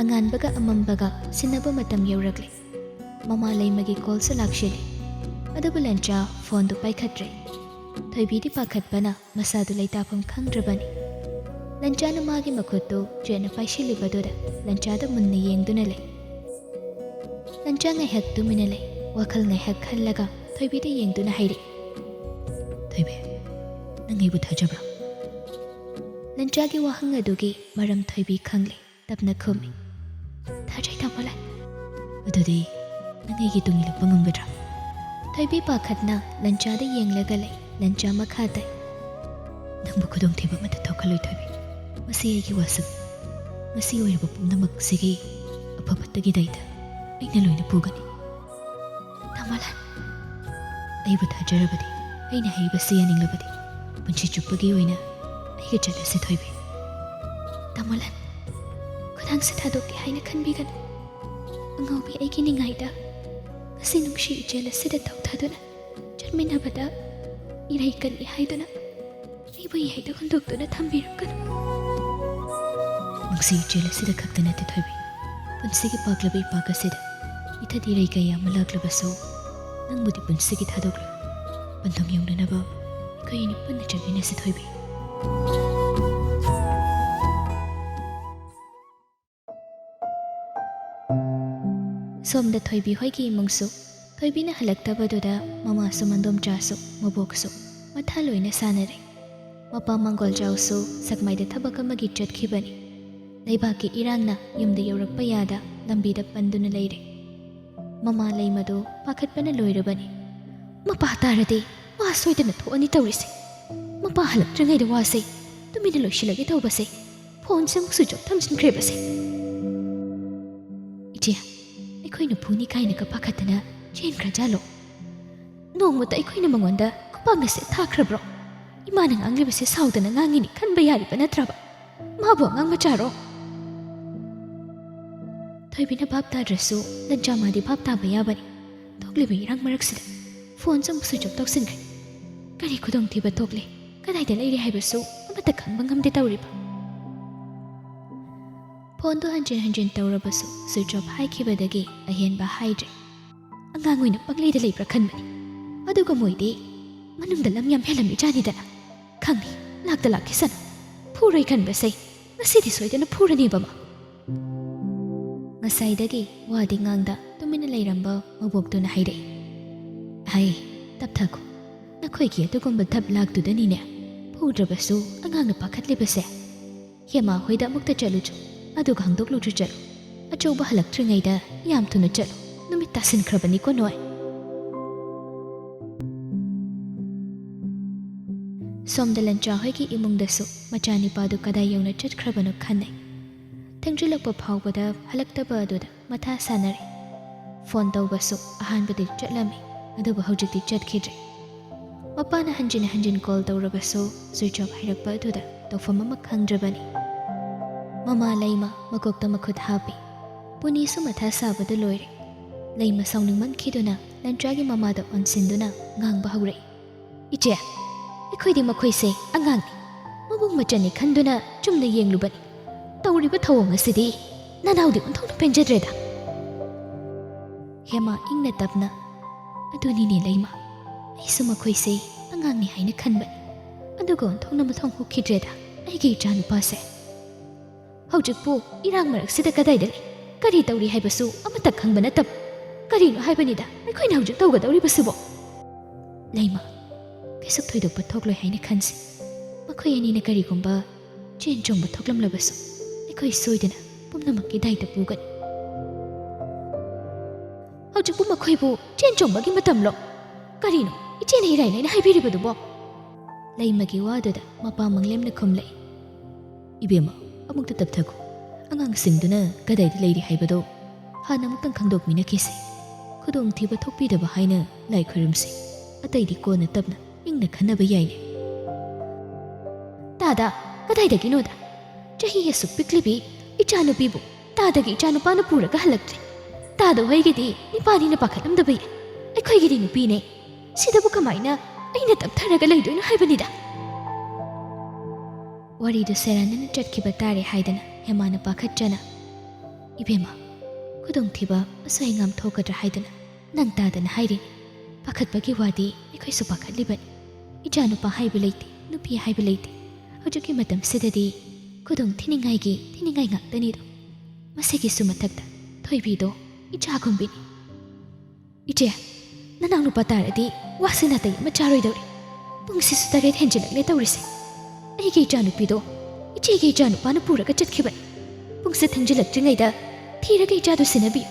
ꯑꯉꯥꯟꯕꯒ ꯑꯃꯝꯕꯒ ꯁꯤꯟꯅꯕ ꯃꯇꯝ ꯌꯧꯔꯛꯂꯦ꯫ ꯃꯃꯥ ꯂꯩꯃꯒꯤ ꯀꯣꯜꯁꯨ ꯂꯥꯛꯁꯤꯜꯂꯦ꯫ ꯑꯗꯨꯕꯨ ꯂꯟꯆꯥ ꯐꯣꯟꯗꯨ ꯄꯥꯏꯈꯠꯇ꯭ꯔꯦ꯫ ꯊꯣꯏꯕꯤꯗꯤ ꯄꯥꯈꯠꯄꯅ ꯃꯁꯥꯗꯨ ꯂꯩꯇꯥꯐꯝ ꯈꯪꯗ꯭ꯔꯕꯅꯤ꯫ ꯂꯟꯆꯥꯅ ꯃꯥꯒꯤ ꯃꯈꯨꯠꯇꯨ ꯆꯦꯠꯅ ꯄꯥꯏꯁꯤꯜꯂꯤꯕꯗꯨꯗ ꯂꯟꯆꯥꯗ ꯃꯨꯟꯅ ꯌꯦꯡꯗꯨꯅ ꯂꯩ꯫ ꯂꯟꯆꯥ ꯉꯥꯏꯍꯥꯛ ꯇꯨꯃꯤꯟꯅ ꯂꯩ꯫ ꯋꯥꯈꯜ ꯉꯥꯏꯍꯥꯛ ꯈꯜꯂꯒ ꯊꯣꯏꯕꯤꯗ ꯌꯦꯡꯗꯨꯅ ꯍꯥꯏꯔꯛꯏ, "ꯊꯣꯏꯕꯤ, ꯅꯪ ꯑꯩꯕꯨ ꯊꯥꯖꯕ꯭ꯔꯥ?" ꯂꯟꯆꯥꯒꯤ ꯋꯥꯍꯪ ꯑꯗꯨꯒꯤ ꯃꯔꯝ ꯊꯣꯏꯕꯤ ꯈꯪꯂꯦ꯫ ꯇꯞꯅ ꯈꯨꯝꯃꯤ, "ꯊꯥꯖꯩ, ꯇꯥꯃꯣꯂꯥꯏ꯫" "ꯑꯗꯨꯗꯤ ꯅꯪ ꯑꯩꯒꯤ ꯇꯨꯡ ꯏꯜꯂꯛꯄ ꯉꯝꯒꯗ꯭ꯔꯥ?" ꯊꯣꯏꯕꯤ ꯄꯥꯈꯠꯅ ꯂꯟꯆꯥꯗ ꯌꯦꯡꯂꯒ ꯂꯩ꯫ ꯂꯟꯆꯥ ꯃꯈꯥ ꯇꯥꯏ, "ꯅꯪꯕꯨ ꯈꯨꯗꯣꯡꯊꯤꯕ ꯑꯃꯠꯇ ꯊꯣꯛꯍꯜꯂꯣꯏ, ꯊꯣꯏꯕꯤ꯫ ꯃꯁꯤ ꯑꯩꯒꯤ ꯋꯥꯁꯛꯅꯤ꯫ ꯃꯁꯤ ꯑꯣꯏꯔꯕ ꯄꯨꯝꯅꯃꯛꯁꯤꯒꯤ ꯑꯐ ꯐꯠꯇꯒꯤ ꯗꯥꯏꯇ ꯑꯩꯅ ꯂꯣꯏꯅ ꯄꯨꯒꯅꯤ꯫" "ꯇꯥꯃꯣꯂꯥꯏ, ꯑꯩꯕꯨ ꯊꯥꯖꯔꯕꯗꯤ, ꯑꯩꯅ ꯍꯥꯏꯕꯁꯤ ꯌꯥꯅꯤꯡꯂꯕꯗꯤ, ꯄꯨꯟꯁꯤ ꯆꯨꯞꯄꯒꯤ ꯑꯣꯏꯅ ꯑꯩꯒ ꯆꯠꯂꯁꯤ, ꯊꯣꯏꯕꯤ꯫ ꯇꯥꯃꯣ ꯂꯟ, ꯈꯨꯗꯥꯡꯁꯦ ꯊꯥꯗꯣꯛꯀꯦ ꯍꯥꯏꯅ ꯈꯟꯕꯤꯒꯅꯨ꯫ ꯑꯉꯥꯎꯕꯤ ꯑꯩꯒꯤ ꯅꯤꯡꯉꯥꯏꯗ ꯉꯁꯤ ꯅꯨꯡꯁꯤ ꯏꯆꯦꯜ ꯑꯁꯤꯗ ꯊꯧꯊꯗꯨꯅ ꯆꯠꯃꯤꯟꯅꯕꯗ ꯏꯔꯩ ꯀꯜꯂꯤ ꯍꯥꯏꯗꯨꯅ ꯑꯩꯕꯨ ꯏꯍꯩꯗ ꯍꯨꯟꯗꯣꯛꯇꯨꯅ ꯊꯝꯕꯤꯔꯝꯒꯅꯨ꯫ ꯅꯨꯡꯁꯤ ꯏꯆꯦꯜ ꯑꯁꯤꯗ ꯈꯛꯇ ꯅꯠꯇꯦ, ꯊꯣꯏꯕꯤ, ꯄꯨꯟꯁꯤꯒꯤ ꯄꯥꯛꯂꯕ ꯏꯄꯥꯛ ꯑꯁꯤꯗ ꯏꯊꯗꯤ ꯏꯔꯩ ꯀꯌꯥ ꯑꯃ ꯂꯥꯛꯂꯕꯁꯨ, ꯅꯪꯕꯨꯗꯤ ꯄꯨꯟꯁꯤꯒꯤ ꯊꯥꯗꯣꯛꯂꯣꯏ꯫ ꯄꯟꯊꯨꯡ ꯌꯧꯅꯅꯕ ꯑꯩꯈꯣꯏ ꯑꯅꯤ ꯄꯨꯟꯅ ꯆꯠꯃꯤꯟꯅꯁꯤ, ꯊꯣꯏꯕꯤ꯫ ꯁꯣꯝꯗ ꯊꯣꯏꯕꯤ ꯍꯣꯏꯒꯤ ꯏꯃꯨꯡꯁꯨ ꯊꯣꯏꯕꯤꯅ ꯍꯜꯂꯛꯇꯕꯗꯨꯗ ꯃꯃꯥꯁꯨ, ꯃꯟꯗꯣꯝꯆꯥꯁꯨ, ꯃꯕꯣꯛꯁꯨ ꯃꯊꯥ ꯂꯣꯏꯅ ꯁꯥꯟꯅꯔꯦ꯫ ꯃꯄꯥ ꯃꯪꯒꯣꯜꯖꯥꯎꯁꯨ ꯁꯛꯃꯥꯏꯗ ꯊꯕꯛ ꯑꯃꯒꯤ ꯆꯠꯈꯤꯕꯅꯤ꯫ ꯂꯩꯕꯥꯛꯀꯤ ꯏꯔꯥꯡꯅ ꯌꯨꯝꯗ ꯌꯧꯔꯛꯄ ꯌꯥꯗ ꯂꯝꯕꯤꯗ ꯄꯟꯗꯨꯅ ꯂꯩꯔꯦ꯫ ꯃꯃꯥ ꯂꯩꯃꯗꯨ ꯄꯥꯈꯠꯄꯅ ꯂꯣꯏꯔꯕꯅꯤ꯫ "ꯃꯄꯥ ꯇꯥꯔꯗꯤ ꯋꯥ ꯁꯣꯏꯗꯅ ꯊꯣꯛꯑꯅꯤ ꯇꯧꯔꯤꯁꯦ꯫ ꯃꯄꯥ ꯍꯜꯂꯛꯇ꯭ꯔꯤꯉꯩꯗ ꯋꯥꯁꯦ ꯇꯨꯃꯤꯟꯅ ꯂꯣꯏꯁꯤꯜꯂꯒꯦ ꯇꯧꯕꯁꯦ, ꯐꯣꯟꯁꯦ ꯑꯃꯨꯛ switch off ꯊꯝꯖꯤꯟꯈ꯭ꯔꯦꯕꯁꯦ꯫" "ꯏꯆꯦ, ꯑꯩꯈꯣꯏꯅ ꯐꯨꯅꯤ ꯀꯥꯏꯅꯒ ꯄꯥꯈꯠꯇꯅ ꯆꯦꯟꯈ꯭ꯔꯖꯥꯠꯂꯣ? ꯅꯣꯡꯃꯇ ꯑꯩꯈꯣꯏꯅ ꯃꯉꯣꯟꯗ ꯈꯨꯄꯥꯛꯅꯁꯦ ꯊꯥꯈ꯭ꯔꯕ꯭ꯔꯣ? ꯏꯃꯥꯅ ꯉꯥꯡꯂꯤꯕꯁꯦ ꯁꯥꯎꯗꯅ ꯉꯥꯡꯉꯤꯅꯤ ꯈꯟꯕ ꯌꯥꯔꯤꯕ ꯅꯠꯇ꯭ꯔꯕ? ꯃꯥꯕꯨ ꯑꯉꯥꯡ ꯃꯆꯥꯔꯣ?" ꯊꯣꯏꯕꯤꯅ ꯚꯥꯞ ꯇꯥꯗ꯭ꯔꯁꯨ ꯂꯟꯆꯥ ꯃꯥꯗꯤ ꯚꯥꯞ ꯇꯥꯕ ꯌꯥꯕꯅꯤ꯫ ꯊꯣꯛꯂꯤꯕ ꯏꯔꯥꯡ ꯃꯔꯛꯁꯤꯗ ꯐꯣꯟꯁꯨ ꯑꯃꯨꯛ switch off ꯇꯧꯁꯤꯟꯈ꯭ꯔꯦ꯫ ꯀꯔꯤ ꯈꯨꯗꯣꯡꯊꯤꯕ ꯊꯣꯛꯂꯦ, ꯀꯗꯥꯏꯗ ꯂꯩꯔꯦ ꯍꯥꯏꯕꯁꯨ ꯑꯃꯠꯇ ꯈꯪꯕ ꯉꯝꯗꯦ ꯇꯧꯔꯤꯕ꯫ ꯐꯣꯟꯗꯨ ꯍꯟꯖꯤꯟ ꯍꯟꯖꯤꯟ ꯇꯧꯔꯕꯁꯨ switch off ꯍꯥꯏꯈꯤꯕꯗꯒꯤ ꯑꯍꯦꯟꯕ ꯍꯥꯏꯗ꯭ꯔꯦ꯫ ꯑꯉꯥꯡ ꯑꯣꯏꯅ ꯄꯪꯂꯩꯗ ꯂꯩꯕ꯭ꯔꯥ ꯈꯟꯕꯅꯤ꯫ ꯑꯗꯨꯒ ꯃꯣꯏꯗꯤ ꯃꯅꯨꯡꯗ ꯂꯝ ꯌꯥꯝ ꯍꯦꯜꯂꯝꯃꯤꯖꯥꯠꯅꯤꯗꯅ꯫ ꯈꯪꯅꯤ, ꯂꯥꯛꯇ ꯂꯥꯛꯈꯤꯁꯅꯨ꯫ ꯐꯨꯔꯣꯏ ꯈꯟꯕꯁꯦ ꯉꯁꯤꯗꯤ ꯁꯣꯏꯗꯅ ꯐꯨꯔꯅꯦꯕ ꯃꯥ꯫ ꯉꯁꯥꯏꯗꯒꯤ ꯋꯥꯗꯤ ꯉꯥꯡꯗ ꯇꯨꯃꯤꯟꯅ ꯂꯩꯔꯝꯕ ꯃꯕꯣꯛꯇꯨꯅ ꯍꯥꯏꯔꯛꯏ, "ꯍꯩ, ꯇꯞꯊꯈꯣ꯫ ꯅꯈꯣꯏꯒꯤ ꯑꯗꯨꯒꯨꯝꯕ ꯙꯞ ꯂꯥꯛꯇꯨꯗꯅꯤꯅꯦ ꯐꯨꯗ꯭ꯔꯕꯁꯨ ꯑꯉꯥꯡꯅ ꯄꯥꯈꯠꯂꯤꯕꯁꯦ꯫ ꯍꯦꯃꯥ ꯍꯣꯏꯗ ꯑꯃꯨꯛꯇ ꯆꯠꯂꯨꯆꯣ, ꯑꯗꯨꯒ ꯍꯪꯗꯣꯛꯂꯨꯆꯣ ꯆꯠꯂꯨ꯫ ꯑꯆꯧꯕ ꯍꯜꯂꯛꯇ꯭ꯔꯤꯉꯩꯗ ꯌꯥꯝ ꯊꯨꯅ ꯆꯠꯂꯨ, ꯅꯨꯃꯤꯠ ꯇꯥꯁꯤꯟꯈ꯭ꯔꯕꯅꯤꯀꯣ ꯅꯣꯏ꯫" ꯁꯣꯝꯗ ꯂꯟꯆꯥ ꯍꯣꯏꯒꯤ ꯏꯃꯨꯡꯗꯁꯨ ꯃꯆꯥꯅꯤꯄꯥꯗꯨ ꯀꯗꯥꯏ ꯌꯧꯅ ꯆꯠꯈ꯭ꯔꯕꯅꯣ ꯈꯟꯅꯩ꯫ ꯊꯦꯡꯖꯤꯜꯂꯛꯄ ꯐꯥꯎꯕꯗ ꯍꯜꯂꯛꯇꯕ ꯑꯗꯨꯗ ꯃꯊꯥ ꯁꯥꯟꯅꯔꯦ꯫ ꯐꯣꯟ ꯇꯧꯕꯁꯨ ꯑꯍꯥꯟꯕꯗꯤ ꯆꯠꯂꯝꯃꯤ, ꯑꯗꯨꯕꯨ ꯍꯧꯖꯤꯛꯇꯤ ꯆꯠꯈꯤꯗ꯭ꯔꯦ꯫ ꯃꯄꯥꯅ ꯍꯟꯖꯤꯟ ꯍꯟꯖꯤꯟ ꯀꯣꯜ ꯇꯧꯔꯕꯁꯨ ꯁ꯭ꯋꯤꯆ ꯑꯣꯐ ꯍꯥꯏꯔꯛꯄ ꯑꯗꯨꯗ ꯇꯧꯐꯝ ꯑꯃ ꯈꯪꯗ꯭ꯔꯕꯅꯤ꯫ ꯃꯃꯥ ꯂꯩꯃ ꯃꯀꯣꯛꯇ ꯃꯈꯨꯠ ꯍꯥꯞꯄꯤ꯫ ꯄꯨꯅꯤꯁꯨ ꯃꯊꯥ ꯁꯥꯕꯗ ꯂꯣꯏꯔꯦ꯫ ꯂꯩꯃ ꯁꯥꯎꯅꯤꯡꯃꯟꯈꯤꯗꯨꯅ ꯂꯟꯇ꯭ꯔꯥꯒꯤ ꯃꯃꯥꯗ ꯑꯣꯟꯁꯤꯟꯗꯨꯅ ꯉꯥꯡꯕ ꯍꯧꯔꯛꯏ꯫ "ꯏꯆꯦ, ꯑꯩꯈꯣꯏꯗꯤ ꯃꯈꯣꯏꯁꯦ ꯑꯉꯥꯡꯅꯤ, ꯃꯕꯨꯡ ꯃꯆꯟꯅꯤ ꯈꯟꯗꯨꯅ ꯆꯨꯝꯅ ꯌꯦꯡꯂꯨꯕꯅꯤ꯫ ꯇꯧꯔꯤꯕ ꯊꯧꯑꯣꯡ ꯑꯁꯤꯗꯤ ꯅꯅꯥꯎꯗꯤ ꯑꯣꯟꯊꯣꯛꯅ ꯄꯦꯟꯖꯗ꯭ꯔꯦꯗ꯫" ꯍꯦꯃꯥ ꯏꯪꯅ ꯇꯞꯅ, "ꯑꯗꯨꯅꯤꯅꯦ ꯂꯩꯃ, ꯑꯩꯁꯨ ꯃꯈꯣꯏꯁꯦ ꯑꯉꯥꯡꯅꯤ ꯍꯥꯏꯅ ꯈꯟꯕꯅꯤ, ꯑꯗꯨꯒ ꯑꯣꯟꯊꯣꯛꯅ ꯃꯊꯣꯡ ꯍꯨꯛꯈꯤꯗ꯭ꯔꯦꯗ ꯑꯩꯒꯤ ꯏꯆꯥꯅꯨꯄꯥꯁꯦ꯫ ꯍꯧꯖꯤꯛꯄꯨ ꯏꯔꯥꯡ ꯃꯔꯛꯁꯤꯗ ꯀꯗꯥꯏꯗ ꯂꯩ, ꯀꯔꯤ ꯇꯧꯔꯤ ꯍꯥꯏꯕꯁꯨ ꯑꯃꯠꯇ ꯈꯪꯕ ꯅꯠꯇꯕ꯫ ꯀꯔꯤꯅꯣ ꯍꯥꯏꯕꯅꯤꯗ ꯑꯩꯈꯣꯏꯅ ꯍꯧꯖꯤꯛ ꯇꯧꯒꯗꯧꯔꯤꯕꯁꯤꯕꯣ?" "ꯂꯩꯃ, ꯀꯩꯁꯨ ꯊꯣꯏꯗꯣꯛꯄ ꯊꯣꯛꯂꯣꯏ ꯍꯥꯏꯅ ꯈꯟꯁꯤ꯫ ꯃꯈꯣꯏ ꯑꯅꯤꯅ ꯀꯔꯤꯒꯨꯝꯕ ꯆꯦꯟ ꯆꯣꯡꯕ ꯊꯣꯛꯂꯝꯂꯕꯁꯨ ꯑꯩꯈꯣꯏ ꯁꯣꯏꯗꯅ ꯄꯨꯝꯅꯃꯛꯀꯤ ꯗꯥꯏꯇ ꯄꯨꯒꯅꯤ꯫" "ꯍꯧꯖꯤꯛꯄꯨ ꯃꯈꯣꯏꯕꯨ ꯆꯦꯟ ꯆꯣꯡꯕꯒꯤ ꯃꯇꯝꯂꯣ? ꯀꯔꯤꯅꯣ ꯏꯆꯦꯅ ꯏꯔꯥꯏ ꯂꯥꯏꯅ ꯍꯥꯏꯕꯤꯔꯤꯕꯗꯨꯕꯣ?" ꯂꯩꯃꯒꯤ ꯋꯥꯗꯨꯗ ꯃꯄꯥ ꯃꯪꯂꯦꯝꯅ ꯈꯨꯝꯂꯛꯏ꯫ "ꯏꯕꯦꯝꯃ, ꯑꯃꯨꯛꯇ ꯇꯞꯊꯈꯣ꯫ ꯑꯉꯥꯡꯁꯤꯡꯗꯨꯅ ꯀꯗꯥꯏꯗ ꯂꯩꯔꯤ ꯍꯥꯏꯕꯗꯣ ꯍꯥꯟꯅ ꯑꯃꯨꯛꯇꯪ ꯈꯪꯗꯣꯛꯃꯤꯟꯅꯈꯤꯁꯤ꯫ ꯈꯨꯗꯣꯡꯊꯤꯕ ꯊꯣꯛꯄꯤꯗꯕ ꯍꯥꯏꯅ ꯂꯥꯏ ꯈꯨꯔꯨꯝꯁꯤ꯫ ꯑꯇꯩꯗꯤ ꯀꯣꯟꯅ ꯇꯞꯅ ꯏꯪꯅ ꯈꯟꯅꯕ ꯌꯥꯏꯅꯦ꯫" "ꯇꯥꯗ, ꯀꯗꯥꯏꯗꯒꯤꯅꯣꯗ? ꯆꯍꯤ ꯑꯁꯨꯛ ꯄꯤꯛꯂꯤꯕꯤ ꯏꯆꯥꯅꯨꯄꯤꯕꯨ ꯇꯥꯗꯒꯤ ꯏꯆꯥꯅꯨꯄꯥꯅ ꯄꯨꯔꯒ ꯍꯜꯂꯛꯇ꯭ꯔꯦ꯫ ꯇꯥꯗ ꯍꯣꯏꯒꯤꯗꯤ ꯅꯤꯄꯥꯅꯤꯅ ꯄꯥꯈꯠꯂꯝꯗꯕ ꯌꯥꯏ, ꯑꯩꯈꯣꯏꯒꯤꯗꯤ ꯅꯨꯄꯤꯅꯦ꯫ ꯁꯤꯗꯕꯨ ꯀꯃꯥꯏꯅ ꯑꯩꯅ ꯇꯞꯊꯔꯒ ꯂꯩꯗꯣꯏꯅꯣ ꯍꯥꯏꯕꯅꯤꯗ?" ꯋꯥꯔꯤꯗꯨ ꯁꯦꯔꯥꯟꯅꯅ ꯆꯠꯈꯤꯕ ꯇꯥꯔꯦ ꯍꯥꯏꯗꯅ ꯍꯦꯃꯥꯅ ꯄꯥꯈꯠꯆꯅ, "ꯏꯕꯦꯝꯃ, ꯈꯨꯗꯣꯡꯊꯤꯕ ꯑꯁꯣꯏ ꯑꯉꯥꯝ ꯊꯣꯛꯀꯗ꯭ꯔꯥ ꯍꯥꯏꯗꯨꯅ ꯅꯪ ꯇꯥꯗꯅ ꯍꯥꯏꯔꯤꯅꯤ꯫ ꯄꯥꯈꯠꯄꯒꯤ ꯋꯥꯗꯤ ꯑꯩꯈꯣꯏꯁꯨ ꯄꯥꯈꯠꯂꯤꯕꯅꯤ꯫ ꯏꯆꯥꯅꯨꯄꯥ ꯍꯥꯏꯕ ꯂꯩꯇꯦ, ꯅꯨꯄꯤ ꯍꯥꯏꯕ ꯂꯩꯇꯦ꯫ ꯍꯧꯖꯤꯛꯀꯤ ꯃꯇꯝꯁꯤꯗꯗꯤ ꯈꯨꯗꯣꯡ ꯊꯤꯅꯤꯡꯉꯥꯏꯒꯤ ꯊꯤꯅꯤꯡꯉꯥꯏ ꯉꯥꯛꯇꯅꯤꯗꯣ꯫ ꯃꯁꯤꯒꯤꯁꯨ ꯃꯊꯛꯇ ꯊꯣꯏꯕꯤꯗꯣ ꯏꯆꯥꯒꯨꯝꯕꯤꯅꯤ꯫ ꯏꯆꯦ, ꯅꯅꯥꯎꯅꯨꯄꯥ ꯇꯥꯔꯗꯤ ꯋꯥꯁꯤ ꯅꯥꯇꯩ ꯑꯃ ꯆꯥꯔꯣꯏꯗꯧꯔꯤ꯫ ꯄꯨꯡꯁꯤꯁꯨ ꯇꯔꯦꯠ ꯍꯦꯟꯖꯤꯜꯂꯛꯂꯦ ꯇꯧꯔꯤꯁꯦ꯫ ꯑꯩꯒꯤ ꯏꯆꯥꯅꯨꯄꯤꯗꯣ ꯏꯆꯦꯒꯤ ꯏꯆꯥꯅꯨꯄꯥꯅ ꯄꯨꯔꯒ ꯆꯠꯈꯤꯕꯅꯤ꯫ ꯄꯨꯡꯁꯦ ꯊꯦꯡꯖꯤꯜꯂꯛꯇ꯭ꯔꯤꯉꯩꯗ ꯊꯤꯔꯒ ꯏꯆꯥꯗꯨ ꯁꯤꯟꯅꯕꯤꯌꯨ꯫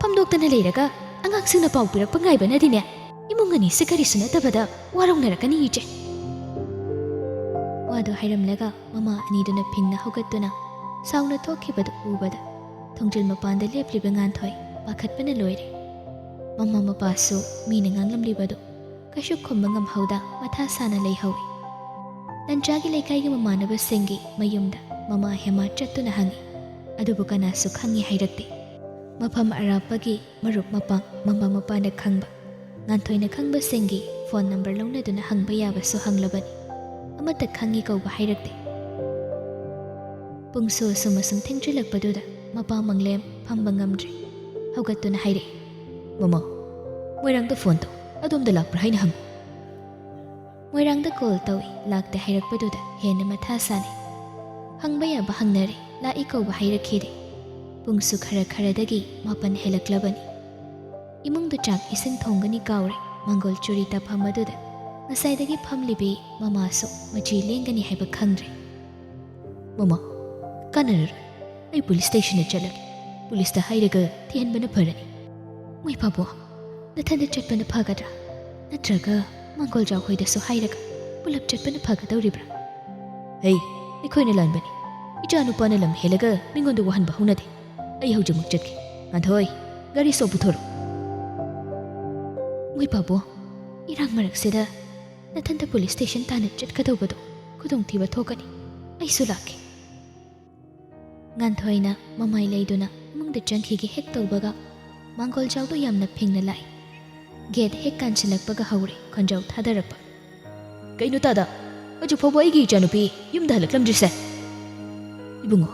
ꯐꯝꯗꯣꯛꯇꯅ ꯂꯩꯔꯒ ꯑꯉꯥꯡꯁꯤꯡꯅ ꯄꯥꯎ ꯄꯤꯔꯛꯄ ꯉꯥꯏꯕꯅꯗꯤꯅꯦ, ꯏꯃꯨꯡ ꯑꯅꯤꯁꯤ ꯀꯔꯤꯁꯨ ꯅꯠꯇꯕꯗ ꯋꯥꯔꯧꯅꯔꯛꯀꯅꯤ ꯏꯆꯦ꯫" ꯋꯥꯗꯨ ꯍꯥꯏꯔꯝꯂꯒ ꯃꯃꯥ ꯑꯅꯤꯗꯨꯅ ꯐꯤꯡꯅ ꯍꯧꯒꯠꯇꯨꯅ ꯁꯥꯎꯅ ꯊꯣꯛꯈꯤꯕꯗꯨ ꯎꯕꯗ ꯊꯣꯡꯖꯤꯜ ꯃꯄꯥꯟꯗ ꯂꯦꯞꯂꯤꯕ ꯉꯥꯟꯊꯣꯏ ꯄꯥꯈꯠꯄꯅ ꯂꯣꯏꯔꯦ꯫ ꯃꯃꯥ ꯃꯄꯥꯁꯨ ꯃꯤꯅ ꯉꯥꯡꯂꯝꯂꯤꯕꯗꯨ ꯀꯩꯁꯨ ꯈꯨꯝꯕ ꯉꯝꯍꯧꯗ ꯃꯊꯥ ꯁꯥꯅ ꯂꯩꯍꯧꯏ꯫ ꯂꯟꯆꯥꯒꯤ ꯂꯩꯀꯥꯏꯒꯤ ꯃꯃꯥꯟꯅꯕꯁꯤꯡꯒꯤ ꯃꯌꯨꯝꯗ ꯃꯃꯥ ꯍꯦꯃꯥ ꯆꯠꯇꯨꯅ ꯍꯪꯉꯤ, ꯑꯗꯨꯕꯨ ꯀꯅꯥꯁꯨ ꯈꯪꯉꯤ ꯍꯥꯏꯔꯛꯇꯦ꯫ ꯃꯐꯝ ꯑꯔꯥꯞꯄꯒꯤ ꯃꯔꯨꯞ ꯃꯄꯥꯡ, ꯃꯃꯥ ꯃꯄꯥꯅ ꯈꯪꯕ, ꯉꯥꯟꯊꯣꯏꯅ ꯈꯪꯕꯁꯤꯡꯒꯤ ꯐꯣꯟ ꯅꯝꯕꯔ ꯂꯧꯅꯗꯨꯅ ꯍꯪꯕ ꯌꯥꯕꯁꯨ ꯍꯪꯂꯕꯅꯤ, ꯑꯃꯠꯇ ꯈꯪꯉꯤ ꯀꯧꯕ ꯍꯥꯏꯔꯛꯇꯦ꯫ ꯄꯨꯡꯁꯨ ꯑꯁꯨꯝ ꯑꯁꯨꯝ ꯊꯦꯡꯖꯤꯜꯂꯛꯄꯗꯨꯗ ꯃꯄꯥ ꯃꯪꯂꯦꯝ ꯐꯝꯕ ꯉꯝꯗ꯭ꯔꯦ꯫ ꯍꯧꯒꯠꯇꯨꯅ ꯍꯥꯏꯔꯛꯏ, "ꯃꯃꯥ, ꯃꯣꯏꯔꯥꯡꯗ ꯐꯣꯟ ꯇꯧ, ꯑꯗꯣꯝꯗ ꯂꯥꯛꯄ꯭ꯔꯥ ꯍꯥꯏꯅ ꯍꯪꯉꯨ"꯫ ꯃꯣꯏꯔꯥꯡꯗ ꯀꯣꯜ ꯇꯧꯏ, ꯂꯥꯛꯇꯦ ꯍꯥꯏꯔꯛꯄꯗꯨꯗ ꯍꯦꯟꯅ ꯃꯊꯥ ꯁꯥꯅꯩ꯫ ꯍꯪꯕ ꯌꯥꯕ ꯍꯪꯅꯔꯦ, ꯂꯥꯛꯏ ꯀꯧꯕ ꯍꯥꯏꯔꯛꯈꯤꯗꯦ꯫ ꯄꯨꯡꯁꯨ ꯈꯔ ꯈꯔꯗꯒꯤ ꯃꯥꯄꯟ ꯍꯦꯜꯂꯛꯂꯕꯅꯤ꯫ ꯏꯃꯨꯡꯗ ꯆꯥꯛ ꯏꯁꯤꯡ ꯊꯣꯡꯒꯅꯤ ꯀꯥꯎꯔꯦ꯫ ꯃꯪꯒꯣꯜ ꯆꯨꯔꯤ ꯇꯥꯐꯝ ꯑꯗꯨꯗ ꯉꯁꯥꯏꯗꯒꯤ ꯐꯝꯂꯤꯕꯤ ꯃꯃꯥꯁꯨ ꯃꯆꯤ ꯂꯦꯡꯒꯅꯤ ꯍꯥꯏꯕ ꯈꯪꯗ꯭ꯔꯦ꯫ "ꯃꯃꯥ, ꯀꯥꯟꯅꯔꯔꯣꯏ꯫ ꯑꯩ ꯄꯨꯂꯤꯁ ꯁ꯭ꯇꯦꯁꯟꯗ ꯆꯠꯂꯒꯦ꯫ ꯄꯨꯂꯤꯁꯇ ꯍꯥꯏꯔꯒ ꯊꯤꯍꯟꯕꯅ ꯐꯔꯅꯤ"꯫ "ꯃꯣꯏ ꯄꯥꯕꯨꯡ, ꯅꯊꯟꯗ ꯆꯠꯄꯅ ꯐꯒꯗ꯭ꯔꯥ? ꯅꯠꯇ꯭ꯔꯒ ꯃꯪꯒꯣꯜꯖꯥꯎ ꯍꯣꯏꯗꯁꯨ ꯍꯥꯏꯔꯒ ꯄꯨꯂꯞ ꯆꯠꯄꯅ ꯐꯒꯗꯧꯔꯤꯕ꯭ꯔꯥ?" "ꯍꯩ, ꯑꯩꯈꯣꯏꯅ ꯂꯥꯟꯕꯅꯤ꯫ ꯏꯆꯥ ꯅꯨꯄꯥꯅ ꯂꯝ ꯍꯦꯜꯂꯒ ꯃꯤꯉꯣꯟꯗ ꯋꯥꯍꯟꯕ ꯍꯧꯅꯗꯦ꯫ ꯑꯩ ꯍꯧꯖꯤꯛꯃꯛ ꯆꯠꯀꯦ꯫ ꯉꯥꯟꯊꯣꯏ, ꯒꯥꯔꯤ ꯁꯣ ꯄꯨꯊꯣꯔꯛꯎ"꯫ "ꯃꯣꯏ ꯄꯥꯕꯨꯡ, ꯏꯔꯥꯡ ꯃꯔꯛꯁꯤꯗ ꯅꯊꯟꯇ ꯄꯨꯂꯤꯁ ꯁ꯭ꯇꯦꯁꯟ ꯇꯥꯟꯅ ꯆꯠꯀꯗꯧꯕꯗꯣ ꯈꯨꯗꯣꯡꯊꯤꯕ ꯊꯣꯛꯀꯅꯤ꯫ ꯑꯩꯁꯨ ꯂꯥꯛꯀꯦ"꯫ ꯉꯥꯟꯊꯣꯏꯅ ꯃꯃꯥꯏ ꯂꯩꯗꯨꯅ ꯏꯃꯨꯡꯗ ꯆꯪꯈꯤꯒꯦ ꯍꯦꯛ ꯇꯧꯕꯒ, ꯃꯪꯒꯣꯜꯖꯥꯎꯗꯣ ꯌꯥꯝꯅ ꯐꯤꯡꯅ ꯂꯥꯛꯏ꯫ ꯒꯦꯠ ꯍꯦꯛ ꯀꯥꯟꯁꯤꯜꯂꯛꯄꯒ ꯍꯧꯔꯦ ꯈꯣꯟꯖꯥꯎ ꯊꯥꯗꯔꯛꯄ꯫ "ꯀꯩꯅꯣ ꯇꯥꯗ? ꯍꯧꯖꯤꯛ ꯐꯥꯎꯕ ꯑꯩꯒꯤ ꯏꯆꯥꯅꯨꯄꯤ ꯌꯨꯝꯗ ꯍꯜꯂꯛꯂꯝꯗ꯭ꯔꯤꯁꯦ?" "ꯏꯕꯨꯡꯉꯣ,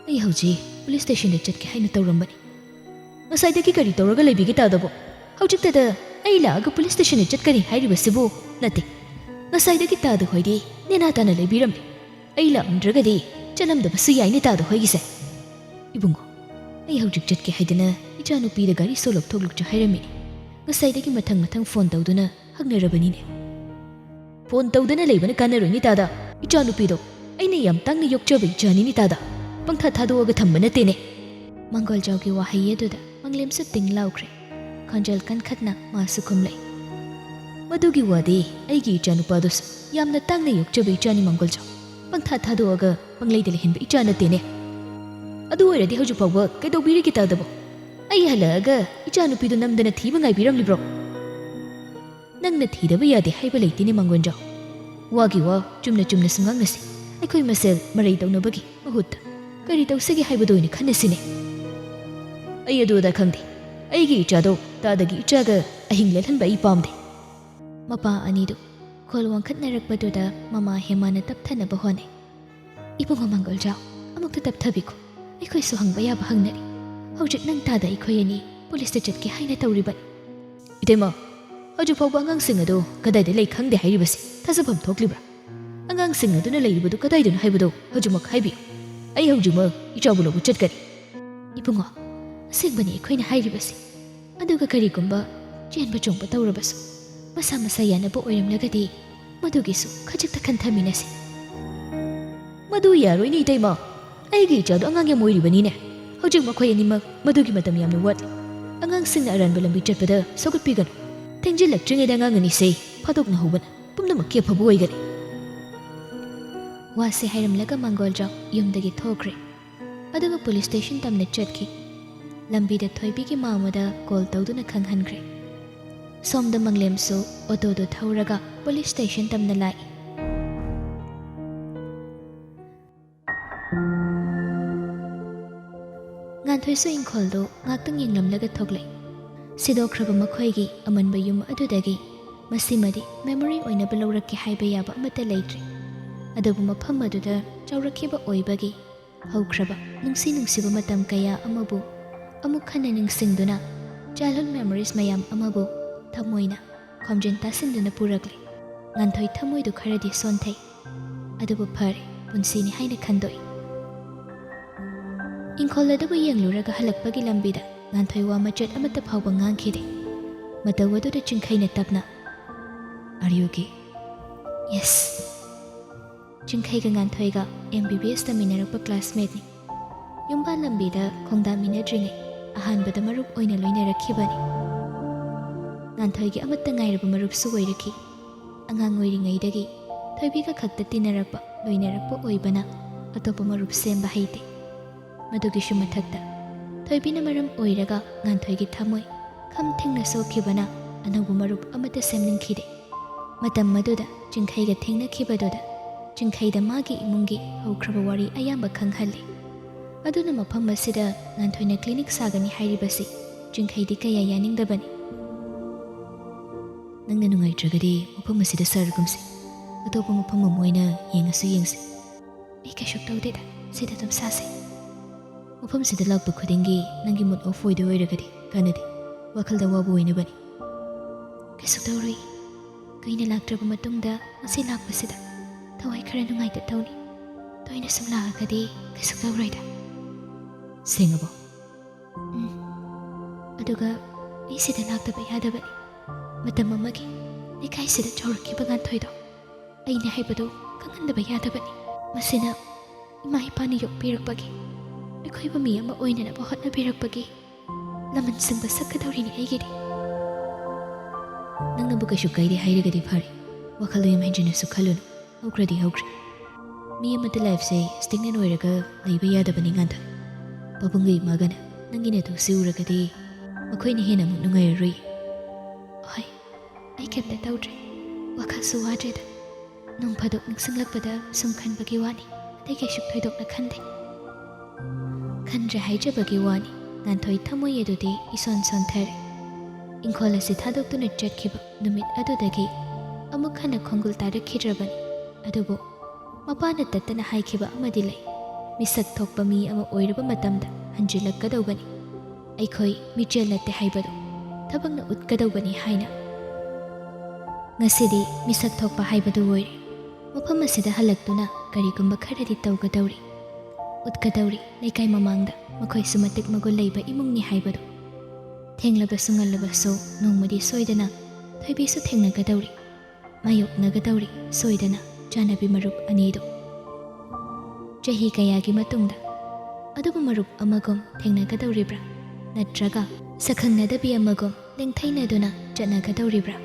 ꯑꯩ ꯍꯧꯖꯤꯛ ꯄꯨꯂꯤꯁ ꯁ꯭ꯇꯦꯁꯟꯗ ꯆꯠꯀꯦ ꯍꯥꯏꯅ ꯇꯧꯔꯝꯕꯅꯤ꯫ ꯉꯁꯥꯏꯗꯒꯤ ꯀꯔꯤ ꯇꯧꯔꯒ ꯂꯩꯕꯤꯒꯦ ꯇꯥꯗꯕꯣ? ꯍꯧꯖꯤꯛꯇꯗ ꯑꯩ ꯂꯥꯛꯑꯒ ꯄꯨꯂꯤꯁ ꯁ꯭ꯇꯦꯁꯟꯗ ꯆꯠꯀꯅꯤ ꯍꯥꯏꯔꯤꯕꯁꯤꯕꯨ?" "ꯅꯠꯇꯦ, ꯉꯁꯥꯏꯗꯒꯤ ꯇꯥꯗ ꯍꯣꯏꯗꯤ ꯅꯦꯅꯥ ꯇꯥꯅ ꯂꯩꯕꯤꯔꯝꯂꯦ꯫ ꯑꯩ ꯂꯥꯛꯑꯝꯗ꯭ꯔꯒꯗꯤ ꯆꯠꯂꯝꯗꯕꯁꯨ ꯌꯥꯏꯅꯦ ꯇꯥꯗ ꯍꯣꯏꯒꯤꯁꯦ꯫ ꯏꯕꯨꯡꯉꯣ, ꯑꯩ ꯍꯧꯖꯤꯛ ꯆꯠꯀꯦ ꯍꯥꯏꯗꯅ ꯏꯆꯥꯅꯨꯄꯤꯗ ꯒꯥꯔꯤ ꯁꯣ ꯂꯧꯊꯣꯛꯂꯨꯆꯣ ꯍꯥꯏꯔꯝꯃꯤꯅꯦ꯫ ꯉꯁꯥꯏꯗꯒꯤ ꯃꯊꯪ ꯃꯊꯪ ꯐꯣꯟ ꯇꯧꯗꯨꯅ ꯍꯪꯅꯔꯕꯅꯤꯅꯦ"꯫ "ꯐꯣꯟ ꯇꯧꯗꯅ ꯂꯩꯕꯅ ꯀꯥꯟꯅꯔꯣꯏꯅꯦ ꯇꯥꯗ꯫ ꯏꯆꯥꯅꯨꯄꯤꯗꯣ ꯑꯩꯅ ꯌꯥꯝ ꯇꯥꯡꯅ ꯌꯣꯛꯆꯕ ꯏꯆꯥꯅꯤꯅꯦ ꯇꯥꯗ꯫ ꯄꯪꯊꯥ ꯊꯥꯗꯣꯛꯑꯒ ꯊꯝꯕ ꯅꯠꯇꯦꯅꯦ"꯫ ꯃꯪꯒꯣꯜꯖꯥꯎꯒꯤ ꯋꯥꯍꯩ ꯑꯗꯨꯗ ꯃꯪꯂꯦꯝꯁꯨ ꯇꯤꯡ ꯂꯥꯎꯈ꯭ꯔꯦ꯫ ꯈꯣꯟꯖꯦꯜ ꯀꯟꯈꯠꯅ ꯃꯥꯁꯨ ꯈꯨꯝꯂꯛꯏ, "ꯃꯗꯨꯒꯤ ꯋꯥꯗꯤ ꯑꯩꯒꯤ ꯏꯆꯥꯅꯨꯄꯥꯗꯨꯁꯨ ꯌꯥꯝꯅ ꯇꯥꯡꯅ ꯌꯣꯛꯆꯕ ꯏꯆꯥꯅꯤ ꯃꯪꯒꯣꯜꯖꯥꯎ꯫ ꯄꯪꯊꯥ ꯊꯥꯗꯣꯛꯑꯒ ꯄꯪꯂꯩꯗ ꯂꯩꯍꯟꯕ ꯏꯆꯥ ꯅꯠꯇꯦꯅꯦ꯫ ꯑꯗꯨ ꯑꯣꯏꯔꯗꯤ ꯍꯧꯖꯤꯛ ꯐꯥꯎꯕ ꯀꯩꯗꯧꯕꯤꯔꯤꯒꯦ ꯇꯥꯗꯕꯣ? ꯑꯩ ꯍꯜꯂꯛꯑꯒ ꯏꯆꯥꯅꯨꯄꯤꯗꯨ ꯅꯝꯗꯅ ꯊꯤꯕ ꯉꯥꯏꯕꯤꯔꯝꯂꯤꯕ꯭ꯔꯣ?" ꯅꯪꯅ ꯊꯤꯗꯕ ꯌꯥꯗꯦ ꯍꯥꯏꯕ ꯂꯩꯇꯦꯅꯦ, ꯃꯥꯡꯒꯣꯟꯖꯥꯎ꯫ ꯋꯥꯒꯤ ꯋꯥ ꯆꯨꯝꯅ ꯆꯨꯝꯅ ꯁꯨꯝ ꯉꯥꯡꯅꯁꯤ꯫ ꯑꯩꯈꯣꯏ ꯃꯁꯦꯜ ꯃꯔꯩ ꯇꯧꯅꯕꯒꯤ ꯃꯍꯨꯠꯇ ꯀꯔꯤ ꯇꯧꯁꯤꯒꯦ ꯍꯥꯏꯕꯗꯣ ꯑꯣꯏꯅ ꯈꯟꯅꯁꯤꯅꯦ꯫ ꯑꯩ ꯑꯗꯨ ꯑꯗꯥ ꯈꯪꯗꯦ꯫ ꯑꯩꯒꯤ ꯏꯆꯥꯗꯣ ꯇꯥꯗꯒꯤ ꯏꯆꯥꯒ ꯑꯍꯤꯡ ꯂꯦꯜꯍꯟꯕ ꯑꯩ ꯄꯥꯝꯗꯦ꯫ ꯃꯄꯥ ꯑꯅꯤꯗꯨ ꯈꯣꯜ ꯋꯥꯡꯈꯠꯅꯔꯛꯄꯗꯨꯗ ꯃꯃꯥ ꯍꯦꯃꯥꯅ ꯇꯞꯊꯅꯕ ꯍꯣꯠꯅꯩ꯫ "ꯏꯕꯨꯡꯉꯣ ꯃꯪꯒꯣꯜꯖꯥꯎ, ꯑꯃꯨꯛꯇ ꯇꯞꯊꯕꯤꯈꯣ꯫ ꯑꯩꯈꯣꯏꯁꯨ ꯍꯪꯕ ꯌꯥꯕ ꯍꯪꯅꯔꯤ꯫ ꯍꯧꯖꯤꯛ ꯅꯪ ꯇꯥꯗ ꯑꯩꯈꯣꯏ ꯑꯅꯤ ꯄꯨꯂꯤꯁꯇ ꯆꯠꯀꯦ ꯍꯥꯏꯅ ꯇꯧꯔꯤꯕꯅꯤ꯫" "ꯏꯇꯩꯃ, ꯍꯧꯖꯤꯛ ꯐꯥꯎꯕ ꯑꯉꯥꯡꯁꯤꯡ ꯑꯗꯨ ꯀꯗꯥꯏꯗ ꯂꯩ ꯈꯪꯗꯦ ꯍꯥꯏꯔꯤꯕꯁꯤ ꯊꯥꯖꯐꯝ ꯊꯣꯛꯂꯤꯕ꯭ꯔꯥ? ꯑꯉꯥꯡꯁꯤꯡ ꯑꯗꯨꯅ ꯂꯩꯔꯤꯕꯗꯨ ꯀꯗꯥꯏꯗꯅꯣ ꯍꯥꯏꯕꯗꯨ ꯍꯧꯖꯤꯛꯃꯛ ꯍꯥꯏꯕꯤꯌꯨ꯫ ꯑꯩ ꯍꯧꯖꯤꯛꯃꯛ ꯏꯆꯥꯕꯨ ꯂꯧꯕ ꯆꯠꯀꯅꯤ꯫" "ꯏꯕꯨꯡꯉꯣ, ꯑꯁꯦꯡꯕꯅꯤ ꯑꯩꯈꯣꯏꯅ ꯍꯥꯏꯔꯤꯕꯁꯤ꯫ ꯑꯗꯨꯒ ꯀꯔꯤꯒꯨꯝꯕ ꯆꯦꯟꯕ ꯆꯣꯡꯕ ꯇꯧꯔꯕꯁꯨ, ꯃꯁꯥ ꯃꯁꯥ ꯌꯥꯅꯕ ꯑꯣꯏꯔꯝꯂꯒꯗꯤ ꯃꯗꯨꯒꯤꯁꯨ ꯈꯖꯤꯛꯇ ꯈꯟꯊꯃꯤꯟꯅꯁꯤ꯫" "ꯃꯗꯨ ꯌꯥꯔꯣꯏꯅꯦ, ꯏꯇꯩꯃ꯫ ꯑꯩꯒꯤ ꯏꯆꯥꯗꯣ ꯑꯉꯥꯡ ꯌꯥꯝ ꯑꯣꯏꯔꯤꯕꯅꯤꯅꯦ꯫ ꯍꯧꯖꯤꯛ ꯃꯈꯣꯏ ꯑꯅꯤꯃꯛ ꯃꯗꯨꯒꯤ ꯃꯇꯝ ꯌꯥꯝꯅ ꯋꯥꯠꯂꯤ꯫ ꯑꯉꯥꯡꯁꯤꯡꯅ ꯑꯔꯥꯟꯕ ꯂꯝꯕꯤ ꯆꯠꯄꯗ ꯁꯧꯒꯠꯄꯤꯒꯅꯨ꯫ ꯊꯦꯡꯖꯤꯜꯂꯛꯇ꯭ꯔꯤꯉꯩꯗ ꯑꯉꯥꯡ ꯑꯅꯤꯁꯦ ꯐꯥꯗꯣꯛꯅꯍꯧꯕꯅ ꯄꯨꯝꯅꯃꯛꯀꯤ ꯑꯐꯕ ꯑꯣꯏꯒꯅꯤ꯫" ꯋꯥꯁꯦ ꯍꯥꯏꯔꯝꯂꯒ ꯃꯪꯒꯣꯜꯖꯥꯎ ꯌꯨꯝꯗꯒꯤ ꯊꯣꯛꯈ꯭ꯔꯦ꯫ ꯑꯗꯨꯒ ꯄꯨꯂꯤꯁ ꯁ꯭ꯇꯦꯁꯟ ꯇꯝꯅ ꯆꯠꯈꯤ꯫ ꯂꯝꯕꯤꯗ ꯊꯣꯏꯕꯤꯒꯤ ꯃꯥꯃꯗ ꯀꯣꯜ ꯇꯧꯗꯨꯅ ꯈꯪꯍꯟꯈ꯭ꯔꯦ꯫ ꯁꯣꯝꯗ ꯃꯪꯂꯦꯝꯁꯨ ꯑꯣꯇꯣꯗꯨ ꯊꯧꯔꯒ ꯄꯨꯂꯤꯁ ꯁ꯭ꯇꯦꯁꯟ ꯇꯝꯅ ꯂꯥꯛꯏ꯫ ꯉꯥꯟꯊꯣꯏꯁꯨ ꯏꯪꯈꯣꯜꯗꯨ ꯉꯥꯛꯇꯪ ꯌꯦꯡꯂꯝꯂꯒ ꯊꯣꯛꯂꯛꯏ꯫ ꯁꯤꯗꯣꯛꯈ꯭ꯔꯕ ꯃꯈꯣꯏꯒꯤ ꯑꯃꯟꯕ ꯌꯨꯝ ꯑꯗꯨꯗꯒꯤ ꯃꯁꯤꯃꯗꯤ ꯃꯦꯃꯣꯔꯤ ꯑꯣꯏꯅꯕ ꯂꯧꯔꯛꯀꯦ ꯍꯥꯏꯕ ꯌꯥꯕ ꯑꯃꯠꯇ ꯂꯩꯇ꯭ꯔꯦ꯫ ꯑꯗꯨꯕꯨ ꯃꯐꯝ ꯑꯗꯨꯗ ꯆꯥꯎꯔꯛꯈꯤꯕ ꯑꯣꯏꯕꯒꯤ ꯍꯧꯈ꯭ꯔꯕ ꯅꯨꯡꯁꯤ ꯅꯨꯡꯁꯤꯕ ꯃꯇꯝ ꯀꯌꯥ ꯑꯃꯕꯨ ꯑꯃꯨꯛ ꯍꯟꯅ ꯅꯤꯡꯁꯤꯡꯗꯨꯅ childhood memories ꯃꯌꯥꯝ ꯑꯃꯕꯨ ꯊꯃꯣꯏꯅ ꯈꯣꯝꯖꯤꯟ ꯇꯥꯁꯤꯟꯗꯨꯅ ꯄꯨꯔꯛꯂꯤ꯫ ꯉꯥꯟꯊꯣꯏ ꯊꯃꯣꯏꯗꯨ ꯈꯔꯗꯤ ꯁꯣꯟꯊꯩ꯫ ꯑꯗꯨꯕꯨ ꯐꯔꯦ, ꯄꯨꯟꯁꯤꯅꯤ ꯍꯥꯏꯅ ꯈꯟꯗꯣꯛꯏ꯫ ꯏꯪꯈꯣꯜ ꯑꯗꯨꯕꯨ ꯌꯦꯡꯂꯨꯔꯒ ꯍꯜꯂꯛꯄꯒꯤ ꯂꯝꯕꯤꯗ ꯉꯥꯟꯊꯣꯏ ꯋꯥ ꯃꯆꯦꯠ ꯑꯃꯠꯇ ꯐꯥꯎꯕ ꯉꯥꯡꯈꯤꯗꯦ꯫ ꯃꯇꯧ ꯑꯗꯨꯗ ꯆꯤꯡꯈꯩꯅ ꯇꯞꯅ, "Are you gay?" "Yes." ꯆꯤꯡꯈꯩꯒ ꯉꯥꯟꯊꯣꯏꯒ M B B S ꯇꯝꯃꯤꯟꯅꯔꯛꯄ classmateꯅꯤ꯫ ꯌꯨꯝꯕꯥꯟ ꯂꯝꯕꯤꯗ ꯈꯣꯡꯗꯥꯃꯤꯟꯅꯗ꯭ꯔꯤꯉꯩ ꯑꯍꯥꯟꯕꯗ ꯃꯔꯨꯞ ꯑꯣꯏꯅ ꯂꯣꯏꯅꯔꯛꯈꯤꯕꯅꯤ꯫ ꯉꯥꯟꯊꯣꯏꯒꯤ ꯑꯃꯠꯇ ꯉꯥꯏꯔꯕ ꯃꯔꯨꯞꯁꯨ ꯑꯣꯏꯔꯛꯈꯤ꯫ ꯑꯉꯥꯡ ꯑꯣꯏꯔꯤꯉꯩꯗꯒꯤ ꯊꯣꯏꯕꯤꯒ ꯈꯛꯇ ꯇꯤꯟꯅꯔꯛꯄ, ꯂꯣꯏꯅꯔꯛꯄ ꯑꯣꯏꯕꯅ ꯑꯇꯣꯞꯄ ꯃꯔꯨꯞ ꯁꯦꯝꯕ ꯍꯩꯇꯦ꯫ ꯃꯗꯨꯒꯤꯁꯨ ꯃꯊꯛꯇ ꯊꯣꯏꯕꯤꯅ ꯃꯔꯝ ꯑꯣꯏꯔꯒ ꯉꯥꯟꯊꯣꯏꯒꯤ ꯊꯃꯣꯏ ꯈꯝ ꯊꯦꯡꯅ ꯁꯣꯛꯈꯤꯕꯅ ꯑꯅꯧꯕ ꯃꯔꯨꯞ ꯑꯃꯠꯇ ꯁꯦꯝꯅꯤꯡꯈꯤꯗꯦ꯫ ꯃꯇꯝ ꯑꯗꯨꯗ ꯆꯤꯡꯈꯩꯒ ꯊꯦꯡꯅꯈꯤꯕꯗꯨꯗ ꯆꯤꯡꯈꯩꯗ ꯃꯥꯒꯤ ꯏꯃꯨꯡꯒꯤ ꯍꯧꯈ꯭ꯔꯕ ꯋꯥꯔꯤ ꯑꯌꯥꯝꯕ ꯈꯪꯍꯜꯂꯤ꯫ ꯑꯗꯨꯅ ꯃꯐꯝ ꯑꯁꯤꯗ ꯉꯥꯟꯊꯣꯏꯅ ꯀ꯭ꯂꯤꯅꯤꯛ ꯁꯥꯒꯅꯤ ꯍꯥꯏꯔꯤꯕꯁꯤ ꯆꯤꯡꯈꯩꯗꯤ ꯀꯌꯥ ꯌꯥꯅꯤꯡꯗꯕꯅꯤ꯫ "ꯅꯪꯅ ꯅꯨꯡꯉꯥꯏꯇ꯭ꯔꯒꯗꯤ ꯃꯐꯝ ꯑꯁꯤꯗ ꯁꯥꯔꯒꯨꯝꯁꯤ꯫ ꯑꯇꯣꯞꯄ ꯃꯐꯝ ꯑꯃ ꯑꯣꯏꯅ ꯌꯦꯡꯉꯁꯨ ꯌꯦꯡꯁꯤ꯫" "ꯑꯩ ꯀꯩꯁꯨ ꯇꯧꯗꯦꯗ, ꯁꯤꯗ ꯑꯗꯨꯝ ꯁꯥꯁꯦ꯫" "ꯃꯐꯝꯁꯤꯗ ꯂꯥꯛꯄ ꯈꯨꯗꯤꯡꯒꯤ ꯅꯪꯒꯤ ꯃꯨꯠ ꯑꯣꯐ ꯑꯣꯏꯗꯣꯏ ꯑꯣꯏꯔꯒꯗꯤ ꯀꯥꯟꯅꯗꯦ, ꯋꯥꯈꯜꯗ ꯑꯋꯥꯕ ꯑꯣꯏꯅꯕꯅꯤ꯫" "ꯀꯩꯁꯨ ꯇꯧꯔꯣꯏ꯫ ꯀꯨꯏꯅ ꯂꯥꯛꯇ꯭ꯔꯕ ꯃꯇꯨꯡꯗ ꯉꯁꯤ ꯂꯥꯛꯄꯁꯤꯗ ꯊꯋꯥꯏ ꯈꯔ ꯅꯨꯡꯉꯥꯏꯇ ꯇꯧꯅꯤ꯫ ꯇꯣꯏꯅ ꯁꯨꯝ ꯂꯥꯛꯑꯒꯗꯤ ꯀꯩꯁꯨ ꯇꯧꯔꯣꯏꯗ꯫" "ꯁꯦꯡꯉꯕꯣ?" "ꯎꯝ꯫ ꯑꯗꯨꯒ ꯑꯩ ꯁꯤꯗ ꯂꯥꯛꯇꯕ ꯌꯥꯗꯕꯅꯤ꯫ ꯃꯇꯝ ꯑꯃꯒꯤ ꯂꯩꯀꯥꯏꯁꯤꯗ ꯆꯥꯎꯔꯛꯈꯤꯕ ꯉꯥꯟꯊꯣꯏꯗꯣ ꯑꯩꯅ ꯍꯥꯏꯕꯗꯨ ꯈꯪꯍꯟꯗꯕ ꯌꯥꯗꯕꯅꯤ꯫ ꯃꯁꯤꯅ ꯏꯃꯥ ꯏꯄꯥꯅ ꯌꯣꯛꯄꯤꯔꯛꯄꯒꯤ, ꯑꯩꯈꯣꯏꯕꯨ ꯃꯤ ꯑꯃ ꯑꯣꯏꯅꯅꯕ ꯍꯣꯠꯅꯕꯤꯔꯛꯄꯒꯤ ꯂꯃꯟ ꯁꯤꯡꯕ ꯁꯛꯀꯗꯧꯔꯤꯅꯤ ꯑꯩꯒꯤꯗꯤ꯫" "ꯅꯪꯅꯕꯨ ꯀꯩꯁꯨ ꯀꯥꯏꯗꯦ ꯍꯥꯏꯔꯒꯗꯤ ꯐꯔꯦ꯫ ꯋꯥꯈꯜꯗꯣ ꯌꯥꯝ ꯍꯦꯟꯖꯤꯟꯅꯁꯨ ꯈꯜꯂꯨꯅꯨ꯫ ꯍꯧꯈ꯭ꯔꯗꯤ ꯍꯧꯈ꯭ꯔꯦ꯫ ꯃꯤ ꯑꯃꯠꯇ ꯂꯥꯏꯐꯁꯦ ꯁ꯭ꯇꯦꯒꯅꯦꯟ ꯑꯣꯏꯔꯒ ꯂꯩꯕ ꯌꯥꯗꯕꯅꯤ ꯉꯥꯟꯊꯣꯏ꯫ ꯄꯥꯕꯨꯡꯒ ꯏꯃꯥꯒꯅ ꯅꯪꯒꯤ ꯅꯇꯨꯁꯤ ꯎꯔꯒꯗꯤ ꯃꯈꯣꯏꯅ ꯍꯦꯟꯅ ꯑꯃꯨꯛ ꯅꯨꯡꯉꯥꯏꯔꯔꯣꯏ꯫" "ꯍꯣꯏ, ꯑꯩ ꯀꯩꯝꯇ ꯇꯧꯗ꯭ꯔꯦ꯫ ꯋꯥꯈꯜꯁꯨ ꯋꯥꯗ꯭ꯔꯦꯗ꯫ ꯅꯣꯡ ꯐꯥꯗꯣꯛ ꯅꯤꯡꯁꯤꯡꯂꯛꯄꯗ ꯁꯨꯝ ꯈꯟꯕꯒꯤ ꯋꯥꯅꯤ, ꯑꯇꯩ ꯀꯩꯁꯨ ꯊꯣꯏꯗꯣꯛꯅ ꯈꯟꯗꯦ꯫" ꯈꯟꯗ꯭ꯔꯦ ꯍꯥꯏꯖꯕꯒꯤ ꯋꯥꯅꯤ, ꯉꯥꯟꯊꯣꯏ ꯊꯃꯣꯏ ꯑꯗꯨꯗꯤ ꯏꯁꯣꯟ ꯁꯣꯟꯊꯔꯦ꯫ ꯏꯪꯈꯣꯜ ꯑꯁꯤ ꯊꯥꯗꯣꯛꯇꯨꯅ ꯆꯠꯈꯤꯕ ꯅꯨꯃꯤꯠ ꯑꯗꯨꯗꯒꯤ ꯑꯃꯨꯛ ꯍꯟꯅ ꯈꯣꯡꯒꯨꯜ ꯇꯥꯔꯛꯈꯤꯗ꯭ꯔꯕꯅꯤ꯫ ꯑꯗꯨꯕꯨ ꯃꯄꯥꯅ ꯇꯠꯇꯅ ꯍꯥꯏꯈꯤꯕ ꯑꯃꯗꯤ ꯂꯩ, ꯃꯤꯁꯛ ꯊꯣꯛꯄ ꯃꯤ ꯑꯃ ꯑꯣꯏꯔꯕ ꯃꯇꯝꯗ ꯍꯟꯖꯤꯜꯂꯛꯀꯗꯧꯕꯅꯤ꯫ ꯑꯩꯈꯣꯏ ꯃꯤꯆꯦꯜ ꯅꯠꯇꯦ ꯍꯥꯏꯕꯗꯨ ꯊꯕꯛꯅ ꯎꯠꯀꯗꯧꯕꯅꯤ ꯍꯥꯏꯅ꯫ ꯉꯁꯤꯗꯤ ꯃꯤꯁꯛ ꯊꯣꯛꯄ ꯍꯥꯏꯕꯗꯨ ꯑꯣꯏꯔꯦ꯫ ꯃꯐꯝ ꯑꯁꯤꯗ ꯍꯜꯂꯛꯇꯨꯅ ꯀꯔꯤꯒꯨꯝꯕ ꯈꯔꯗꯤ ꯇꯧꯒꯗꯧꯔꯤ, ꯎꯠꯀꯗꯧꯔꯤ ꯂꯩꯀꯥꯏ ꯃꯃꯥꯡꯗ ꯃꯈꯣꯏꯁꯨ ꯃꯇꯤꯛ ꯃꯒꯨꯟ ꯂꯩꯕ ꯏꯃꯨꯡꯅꯤ ꯍꯥꯏꯕꯗꯨ꯫ ꯊꯦꯡꯂꯕꯁꯨ ꯉꯜꯂꯕꯁꯨ ꯅꯣꯡꯃꯗꯤ ꯁꯣꯏꯗꯅ ꯊꯣꯏꯕꯤꯁꯨ ꯊꯦꯡꯅꯒꯗꯧꯔꯤ, ꯃꯥꯌꯣꯛꯅꯒꯗꯧꯔꯤ ꯁꯣꯏꯗꯅ ꯆꯥꯟꯅꯕꯤ ꯃꯔꯨꯞ ꯑꯅꯤꯗꯨ꯫ ꯆꯍꯤ ꯀꯌꯥꯒꯤ ꯃꯇꯨꯡꯗ ꯑꯗꯨꯕꯨ ꯃꯔꯨꯞ ꯑꯃꯒꯨꯝ ꯊꯦꯡꯅꯒꯗꯧꯔꯤꯕ꯭ꯔꯥ? ꯅꯠꯇ꯭ꯔꯒ ꯁꯛꯈꯪꯅꯗꯕꯤ ꯑꯃꯒꯨꯝ ꯂꯦꯡꯊꯩꯅꯗꯨꯅ ꯆꯠꯅꯒꯗꯧꯔꯤꯕ꯭ꯔꯥ?